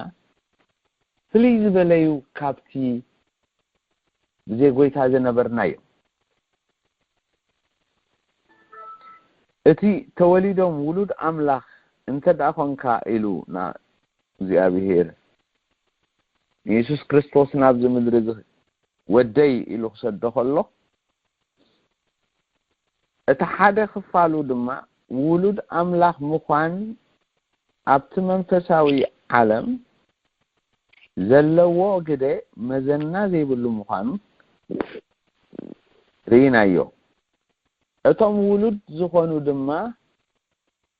ፍልይ ዝበለዩ ካብቲ ብዘይ ጎይታ ዝነበርናዮ። እቲ ተወሊዶም ውሉድ ኣምላኽ እንተ ደኣ ኾንካ ኢሉ ና እግዚኣብሔር ንየሱስ ክርስቶስ ናብዚ ምድሪ እዚ ወደይ ኢሉ ክሰዶ ከሎ፣ እቲ ሓደ ክፋሉ ድማ ውሉድ ኣምላኽ ምዃን ኣብቲ መንፈሳዊ ዓለም ዘለዎ ግደ መዘና ዘይብሉ ምዃኑ ርኢናዮ። እቶም ውሉድ ዝኾኑ ድማ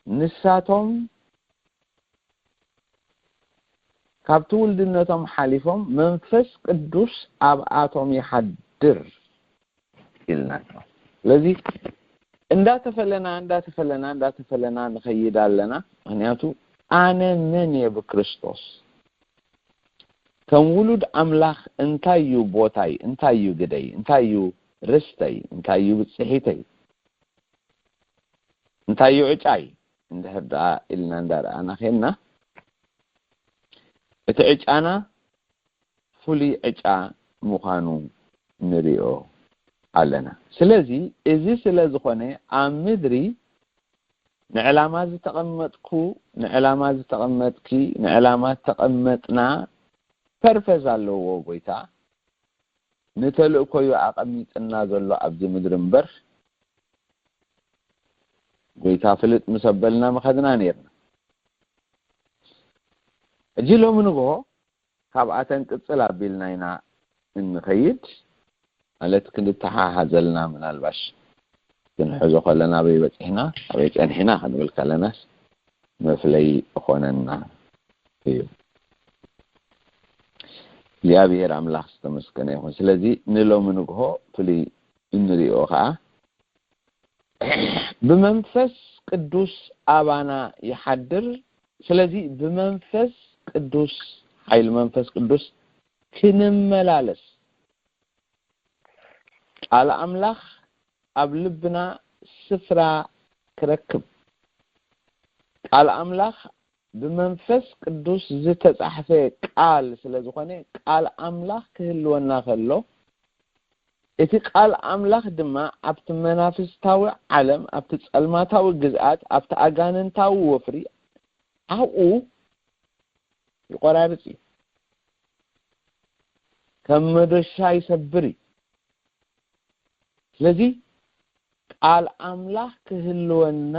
ንሳቶም ካብቲ ውልድነቶም ሓሊፎም መንፈስ ቅዱስ ኣብኣቶም ይሓድር ኢልና። ስለዚ እንዳተፈለና እንዳተፈለና እንዳተፈለና ንኸይድ ኣለና። ምክንያቱ ኣነ መን እየ ብክርስቶስ? ከም ውሉድ ኣምላኽ እንታይ እዩ ቦታይ? እንታይ እዩ ግደይ? እንታይ እዩ ርስተይ? እንታይ እዩ ብፅሒተይ? እንታይ እዩ ዕጫይ? እንድሕር ደኣ ኢልና እንዳረኣና ኬንና፣ እቲ ዕጫና ፍሉይ ዕጫ ምዃኑ ንሪኦ ኣለና። ስለዚ እዚ ስለ ዝኾነ ኣብ ምድሪ ንዕላማ ዝተቐመጥኩ፣ ንዕላማ ዝተቐመጥኪ፣ ንዕላማ ዝተቐመጥና ፐርፐዝ ኣለዎ ጎይታ። ንተልእኮ እዩ ኣቐሚጥና ዘሎ ኣብዚ ምድሪ እምበር ጎይታ ፍልጥ ምስ ኣበልና ምኸድና ነይርና። ሕጂ ሎሚ ንግሆ ካብኣተን ቅጽል ኣቢልና ኢና እንኸይድ፣ ማለት ክንተሓሓዘልና ምናልባሽ ክንሕዞ ከለና ኣበይ በጺሕና ኣበይ ጸኒሕና ክንብል ከለናስ መፍለይ እኾነና እዩ። እግዚኣብሔር ኣምላኽ ዝተመስገነ ይኹን። ስለዚ ንሎሚ ንግሆ ፍሉይ እንሪኦ ኸዓ ብመንፈስ ቅዱስ ኣባና ይሓድር። ስለዚ ብመንፈስ ቅዱስ፣ ሓይሊ መንፈስ ቅዱስ ክንመላለስ ቃል ኣምላኽ ኣብ ልብና ስፍራ ክረክብ፣ ቃል ኣምላኽ ብመንፈስ ቅዱስ ዝተጻሕፈ ቃል ስለ ዝኾነ፣ ቃል ኣምላኽ ክህልወና ከሎ፣ እቲ ቃል ኣምላኽ ድማ ኣብቲ መናፍስታዊ ዓለም፣ ኣብቲ ጸልማታዊ ግዝኣት፣ ኣብቲ ኣጋንንታዊ ወፍሪ ኣብኡ ይቆራርጽ እዩ። ከም መዶሻ ይሰብር እዩ። ስለዚ ቃል ኣምላኽ ክህልወና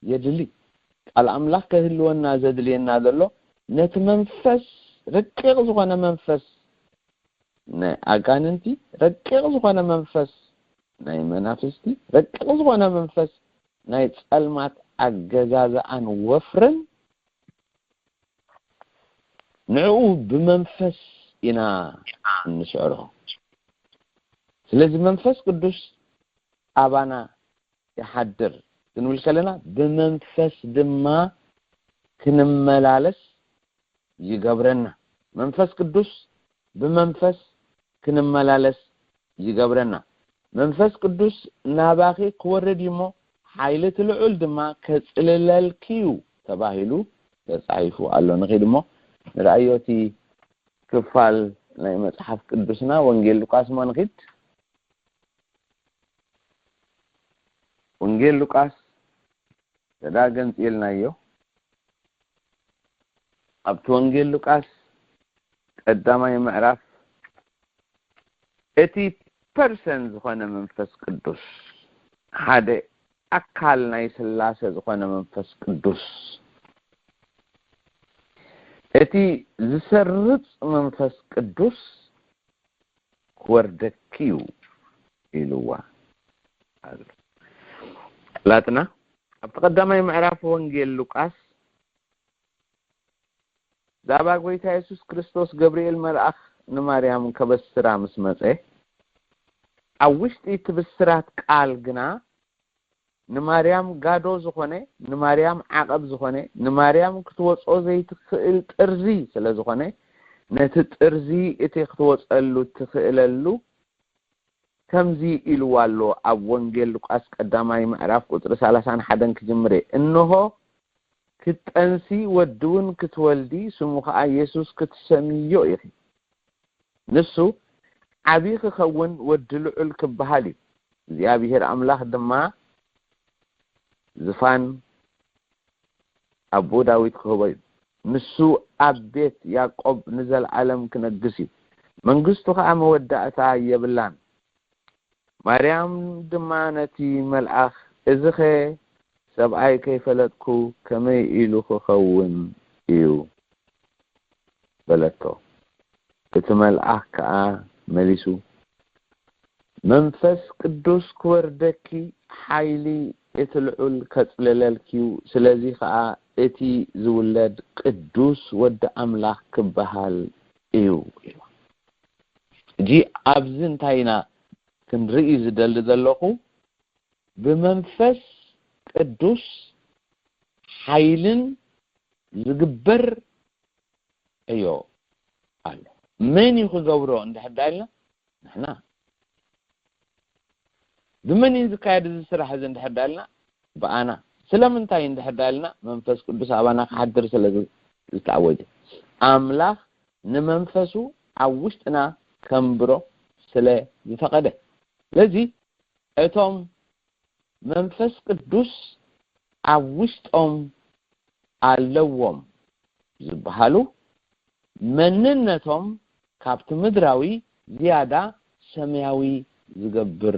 የድሊ። ቃል ኣምላኽ ክህልወና ዘድልየና ዘሎ ነቲ መንፈስ፣ ረቂቕ ዝኾነ መንፈስ ናይ ኣጋንንቲ፣ ረቂቕ ዝኾነ መንፈስ ናይ መናፍስቲ፣ ረቂቕ ዝኾነ መንፈስ ናይ ጸልማት ኣገዛዝኣን ወፍርን ንዕኡ ብመንፈስ ኢና እንስዕሮ። ስለዚ መንፈስ ቅዱስ ኣባና ይሓድር ክንብል ከለና ብመንፈስ ድማ ክንመላለስ ይገብረና። መንፈስ ቅዱስ ብመንፈስ ክንመላለስ ይገብረና። መንፈስ ቅዱስ ናባኺ ክወርድ እዩ እሞ ሓይሊ እቲ ልዑል ድማ ከጽልለልኪ እዩ ተባሂሉ ተጻሒፉ ኣሎ። ንኺድ እሞ ንርኣዮ እቲ ክፋል ናይ መጽሓፍ ቅዱስና ወንጌል ሉቃስ እሞ ንኺድ። ወንጌል ሉቃስ ተዳገንጽልናዮ። ኣብቲ ወንጌል ሉቃስ ቀዳማይ ምዕራፍ እቲ ፐርሰን ዝኾነ መንፈስ ቅዱስ፣ ሓደ ኣካል ናይ ስላሴ ዝኾነ መንፈስ ቅዱስ፣ እቲ ዝሰርጽ መንፈስ ቅዱስ ክወርደኪ እዩ ኢልዋ ኣሎ። ላጥና ኣብቲ ቀዳማይ ምዕራፍ ወንጌል ሉቃስ ብዛዕባ ጎይታ የሱስ ክርስቶስ ገብርኤል መልኣኽ ንማርያም ከበስራ ምስ መጸ፣ ኣብ ውሽጢ እቲ ብስራት ቃል ግና ንማርያም ጋዶ ዝኾነ፣ ንማርያም ዓቐብ ዝኾነ፣ ንማርያም ክትወጾ ዘይትኽእል ጥርዚ ስለ ዝኾነ፣ ነቲ ጥርዚ እቲ ክትወጸሉ ትኽእለሉ ከምዚ ኢልዋ ኣሎ። ኣብ ወንጌል ሉቃስ ቀዳማይ ምዕራፍ ቁጽሪ ሰላሳን ሓደን ክጅምር እየ። እንሆ ክትጠንሲ ወዲ እውን ክትወልዲ፣ ስሙ ኸኣ የሱስ ክትሰምዮ ኢኺ። ንሱ ዓቢ ክኸውን ወዲ ልዑል ክበሃል እዩ። እግዚኣብሔር ኣምላኽ ድማ ዝፋን ኣቦ ዳዊት ክህቦ እዩ። ንሱ ኣብ ቤት ያዕቆብ ንዘለዓለም ክነግስ እዩ። መንግስቱ ኸኣ መወዳእታ የብላን። ማርያም ድማ ነቲ መልኣኽ፣ "እዚኸ ሰብኣይ ከይፈለጥኩ ከመይ ኢሉ ክኸውን እዩ?" በለቶ። እቲ መልኣኽ ከኣ መሊሱ፣ "መንፈስ ቅዱስ ክወርደኪ፣ ሓይሊ እቲ ልዑል ከጽልለልኪ እዩ፣ ስለዚ ከኣ እቲ ዝውለድ ቅዱስ ወዲ ኣምላኽ ክበሃል እዩ" ኢሉ። ሕጂ ኣብዚ እንታይ ኢና ክንርኢ ዝደሊ ዘለኹ? ብመንፈስ ቅዱስ ሓይልን ዝግበር ዕዮ ኣሎ። መን እዩ ክገብሮ እንድሕር ዳ ኢልና? ንሕና። ብመን እዩ ዝካየድ እዚ ስራሕ እዚ እንድሕር ዳ ኢልና? ብኣና። ስለምንታይ እንድሕር ዳ ኢልና? መንፈስ ቅዱስ ኣባና ክሓድር ስለ ዝ-፣ ዝተኣወጀ። ኣምላኽ ንመንፈሱ ኣብ ውሽጥና ከንብሮ ስለ ዝፈቐደ። ስለዚ እቶም መንፈስ ቅዱስ ኣብ ውሽጦም ኣለዎም ዝበሃሉ፣ መንነቶም ካብቲ ምድራዊ ዝያዳ ሰማያዊ ዝገብር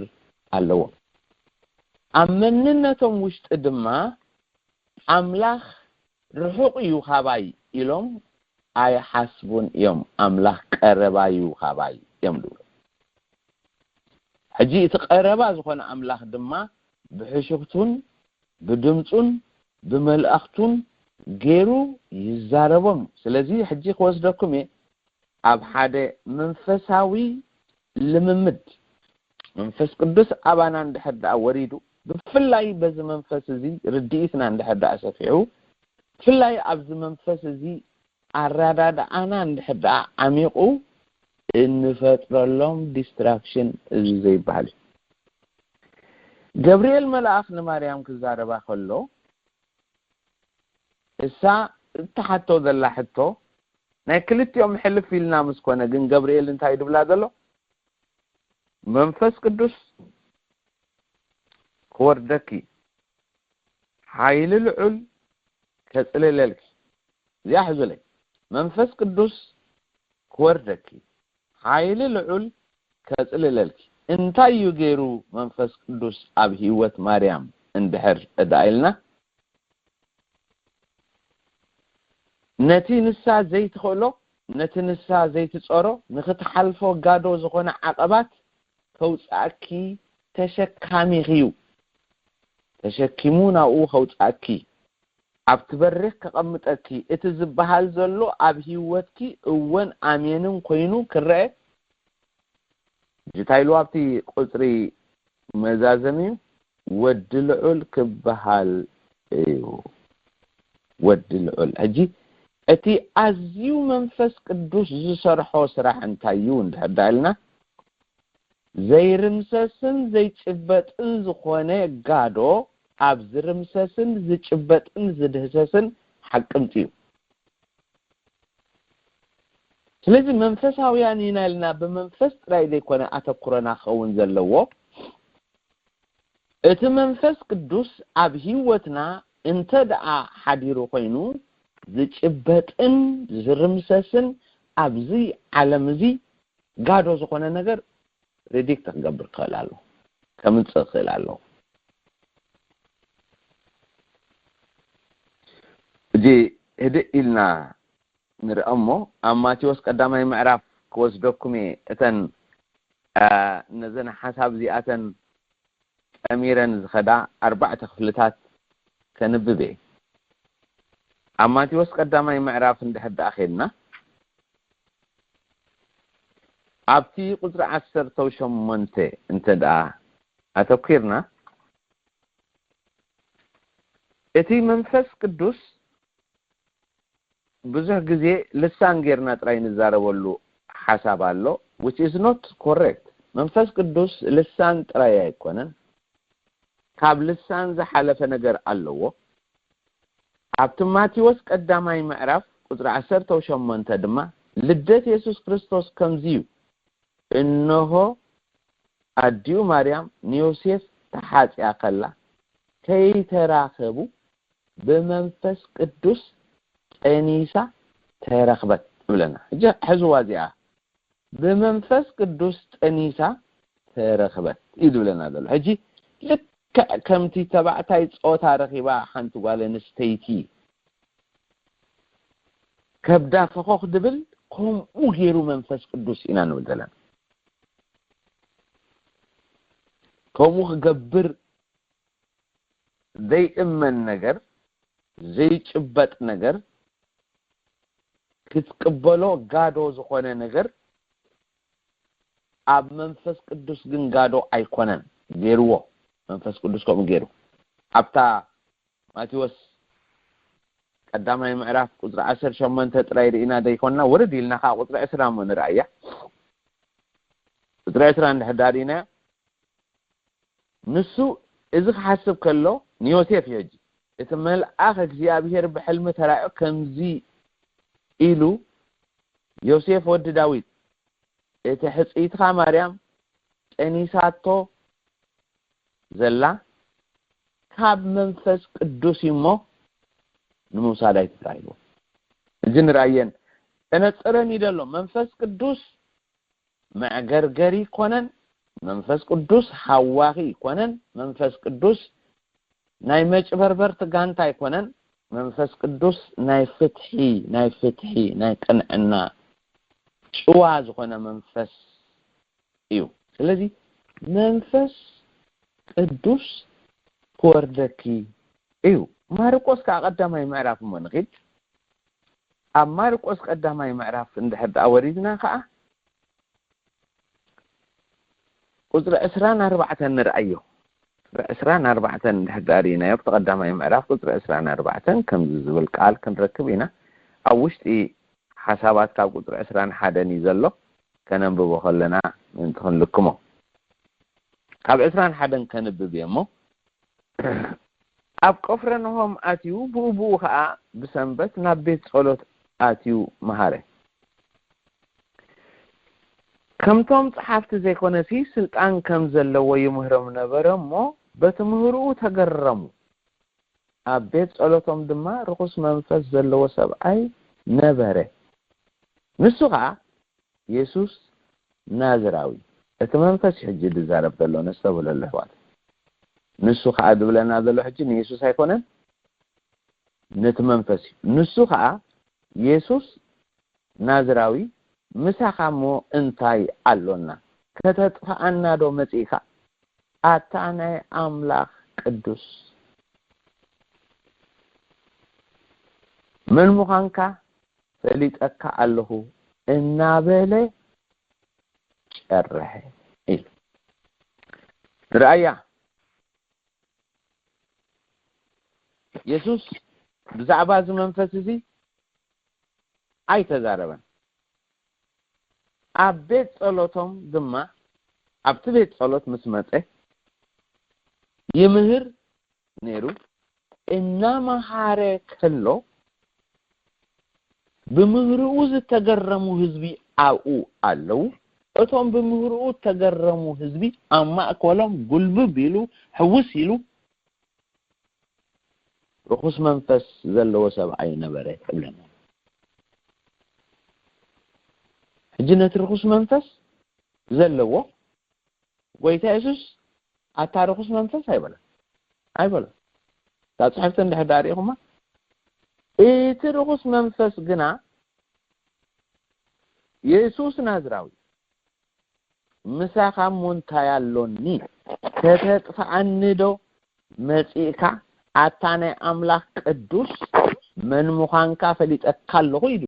ኣለዎም። ኣብ መንነቶም ውሽጢ ድማ ኣምላኽ ርሑቕ እዩ ካባይ ኢሎም ኣይሓስቡን እዮም። ኣምላኽ ቀረባ እዩ ካባይ እዮም ዝብሉ። ሕጂ እቲ ቀረባ ዝኾነ ኣምላኽ ድማ ብሕሹኽቱን ብድምፁን ብመልእኽቱን ገይሩ ይዛረቦም። ስለዚ ሕጂ ክወስደኩም እየ ኣብ ሓደ መንፈሳዊ ልምምድ። መንፈስ ቅዱስ ኣባና እንድሕር ደኣ ወሪዱ፣ ብፍላይ በዚ መንፈስ እዚ ርድኢትና እንድሕር ደኣ ሰፊሑ፣ ብፍላይ ኣብዚ መንፈስ እዚ ኣረዳድኣና እንድሕር ደኣ ዓሚቑ፣ እንፈጥረሎም ዲስትራክሽን እዚ ዘይበሃል እዩ። ገብርኤል መልኣኽ ንማርያም ክዛረባ ከሎ፣ እሳ እትሓቶ ዘላ ሕቶ ናይ ክልቲኦም ሕልፍ ኢልና ምስ ኮነ፣ ግን ገብርኤል እንታይ ድብላ ዘሎ? "መንፈስ ቅዱስ ክወርደኪ፣ ሓይሊ ልዑል ከጽልለልኪ።" እዚኣ ሕዙለይ። "መንፈስ ቅዱስ ክወርደኪ፣ ሓይሊ ልዑል ከጽልለልኪ።" እንታይ እዩ ገይሩ መንፈስ ቅዱስ ኣብ ህይወት ማርያም እንድሕር እዳ ኢልና? ነቲ ንሳ ዘይትኽእሎ፣ ነቲ ንሳ ዘይትጸሮ፣ ንኽትሓልፎ ጋዶ ዝኾነ ዓቐባት ከውጽኣኪ ተሸካሚኺ እዩ። ተሸኪሙ ናብኡ ከውጽኣኪ፣ ኣብቲ በሪኽ ከቐምጠኪ፣ እቲ ዝበሃል ዘሎ ኣብ ህይወትኪ እወን ኣሜንን ኮይኑ ክረአ። እንታይ ኢሉ ኣብቲ ቁጽሪ መዛዘሚ እዩ? "ወዲ ልዑል ክበሃል እዩ። ወዲ ልዑል።" ሕጂ እቲ ኣዝዩ መንፈስ ቅዱስ ዝሰርሖ ስራሕ እንታይ እዩ እንድሕር ዳ ኢልና፣ ዘይርምሰስን ዘይጭበጥን ዝኾነ ጋዶ ኣብ ዝርምሰስን ዝጭበጥን ዝድህሰስን ሓቅምቲ እዩ። ስለዚ መንፈሳውያን ኢና ኢልና ብመንፈስ ጥራይ ዘይኮነ ኣተኩሮና ክኸውን ዘለዎ፣ እቲ መንፈስ ቅዱስ ኣብ ህይወትና እንተ ደኣ ሓዲሩ ኮይኑ፣ ዝጭበጥን ዝርምሰስን ኣብዚ ዓለም እዚ ጋዶ ዝኾነ ነገር ሪዲክት ክገብር ክኽእል ኣለዎ፣ ከምጽእ ክኽእል ኣለዎ። እዚ ህድእ ኢልና ንርአ እሞ፣ ኣብ ማቴዎስ ቀዳማይ ምዕራፍ ክወስደኩም እየ። እተን፣ አ፣ ነዘን ሓሳብ እዚኣተን ጠሚረን ዝኸዳ ኣርባዕተ ክፍልታት ከንብብ እየ። ኣብ ማቴዎስ ቀዳማይ ምዕራፍ እንድሕር ደኣ ኼድና፣ ኣብቲ ቁፅሪ ዓሰርተ ሸሞንተ እንተ ደኣ ኣተኲርና፣ እቲ መንፈስ ቅዱስ ብዙሕ ግዜ ልሳን ጌርና ጥራይ ንዛረበሉ ሓሳብ ኣሎ፣ which is not correct። መንፈስ ቅዱስ ልሳን ጥራይ ኣይኮነን፣ ካብ ልሳን ዝሓለፈ ነገር ኣለዎ። ኣብቲ ማቴዎስ ቀዳማይ ምዕራፍ ቁፅሪ ዓሰርተ ሸሞንተ ድማ ልደት የሱስ ክርስቶስ ከምዚ እዩ፣ እንሆ ኣዲኡ ማርያም ንዮሴፍ ተሓጽያ ከላ ከይተራኸቡ ብመንፈስ ቅዱስ ጠኒሳ ተረኽበት ትብለና። ሕጂ ሕዝዋ እዚኣ፣ ብመንፈስ ቅዱስ ጠኒሳ ተረኽበት እዩ ዝብለና ዘሎ። ሕጂ ልክዕ ከምቲ ተባዕታይ ጾታ ረኺባ ሓንቲ ጓል ኣንስተይቲ ከብዳ ፈኾኽ ድብል፣ ከምኡ ገይሩ መንፈስ ቅዱስ ኢና ንብል ዘለና። ከምኡ ክገብር ዘይእመን ነገር፣ ዘይጭበጥ ነገር፣ ክትቅበሎ ጋዶ ዝኾነ ነገር ኣብ መንፈስ ቅዱስ ግን ጋዶ ኣይኮነን ገይርዎ። መንፈስ ቅዱስ ከምኡ ገይሩ። ኣብታ ማቴዎስ ቀዳማይ ምዕራፍ ቁፅሪ ዓሰርተ ሸሞንተ ጥራይ ርኢና ዘይኮንና፣ ውርድ ኢልና ከዓ ቁፅሪ ዕስራ እሞ ንርኣያ። ቁፅሪ ዕስራ እንድሕር ዳኣ ርኢናዮ፣ ንሱ እዚ ክሓስብ ከሎ ንዮሴፍ እዩ። ሕጂ እቲ መልኣኽ እግዚኣብሔር ብሕልሚ ተራእዮ ከምዚ ኢሉ፣ ዮሴፍ ወዲ ዳዊት፣ እቲ ሕፅይትኻ ማርያም ጠኒሳቶ ዘላ ካብ መንፈስ ቅዱስ እዩ እሞ ንምውሳድ ኣይትፍራ ኢልዎ። እዚ ንርኣየን ተነፅረን እዩ ዘሎ። መንፈስ ቅዱስ መዕገርገሪ ይኮነን። መንፈስ ቅዱስ ሃዋኺ ይኮነን። መንፈስ ቅዱስ ናይ መጭበርበርቲ ጋንታ ኣይኮነን። መንፈስ ቅዱስ ናይ ፍትሒ፣ ናይ ፍትሒ፣ ናይ ቅንዕና ጭዋ ዝኾነ መንፈስ እዩ። ስለዚ መንፈስ ቅዱስ ክወርደኪ እዩ። ማርቆስ ከዓ ቀዳማይ ምዕራፍ እሞ ንኺድ። ኣብ ማርቆስ ቀዳማይ ምዕራፍ እንድሕር ደኣ ወሪድና ከዓ ቁፅሪ ዕስራን ኣርባዕተን ንርኣዮ። ቁፅሪ ዕስራን ኣርባዕተን እንድሕር ደኣ ርኢናዮ፣ ኣብቲ ቀዳማይ ምዕራፍ ቁፅሪ ዕስራን ኣርባዕተን ከምዚ ዝብል ቃል ክንረክብ ኢና። ኣብ ውሽጢ ሓሳባት ካብ ቁፅሪ ዕስራን ሓደን እዩ ዘሎ። ከነንብቦ ከለና ምእንቲ ክንልክሞ። ካብ ዕስራን ሓደን ከንብብ እየ እሞ፣ ኣብ ቀፍረንሆም ኣትዩ፣ ብኡ ብኡ ኸዓ ብሰንበት ናብ ቤት ጸሎት ኣትዩ መሃረ። ከምቶም ጸሓፍቲ ዘይኮነሲ፣ ስልጣን ከም ዘለዎ ይምህሮም ነበረ እሞ፣ በቲ ምህሮኡ ተገረሙ። ኣብ ቤት ጸሎቶም ድማ ርኹስ መንፈስ ዘለዎ ሰብኣይ ነበረ። ንሱ ኸዓ የሱስ ናዝራዊ፣ እቲ መንፈስ እዩ ሕጂ ዝዛረብ ዘሎ፣ ነስተብህለሉ ኣሕዋት። ንሱ ኸዓ ዝብለና ዘሎ ሕጂ ንየሱስ ኣይኮነን፣ ነቲ መንፈስ እዩ። ንሱ ኸዓ የሱስ ናዝራዊ፣ ምሳኻ እሞ እንታይ ኣሎና? ከተጥፍኣና ዶ መጺእካ? ኣታ ናይ ኣምላኽ ቅዱስ፣ መን ምዃንካ ፈሊጠካ ኣለኹ እናበለ ጨርሐ ኢሉ። ንርኣያ፣ የሱስ ብዛዕባ እዚ መንፈስ እዚ ኣይተዛረበን። ኣብ ቤት ጸሎቶም ድማ፣ ኣብቲ ቤት ጸሎት ምስ መጸ ይምህር ነይሩ። እናመሃረ ከሎ ብምህርኡ ዝተገረሙ ህዝቢ ኣብኡ ኣለዉ። እቶም ብምህርኡ ዝተገረሙ ህዝቢ ኣብ ማእከሎም ጉልብብ ኢሉ፣ ሕውስ ኢሉ፣ ርኹስ መንፈስ ዘለዎ ሰብኣይ ነበረ ይብለና። ሕጂ ነቲ ርኹስ መንፈስ ዘለዎ ጎይታ የሱስ ኣታ ርኹስ መንፈስ ኣይበለን፣ ኣይበለን። እታ ጽሕፍቲ እንድሕር ደኣ ርኢኹማ፣ እቲ ርኹስ መንፈስ ግና፣ የሱስ ናዝራዊ፣ ምሳኻ እሞ እንታይ ኣሎኒ? ከተጥፍኣኒ ዶ መጺእካ? ኣታ ናይ ኣምላኽ ቅዱስ፣ መን ምዃንካ ፈሊጠካ ኣለኹ ኢሉ።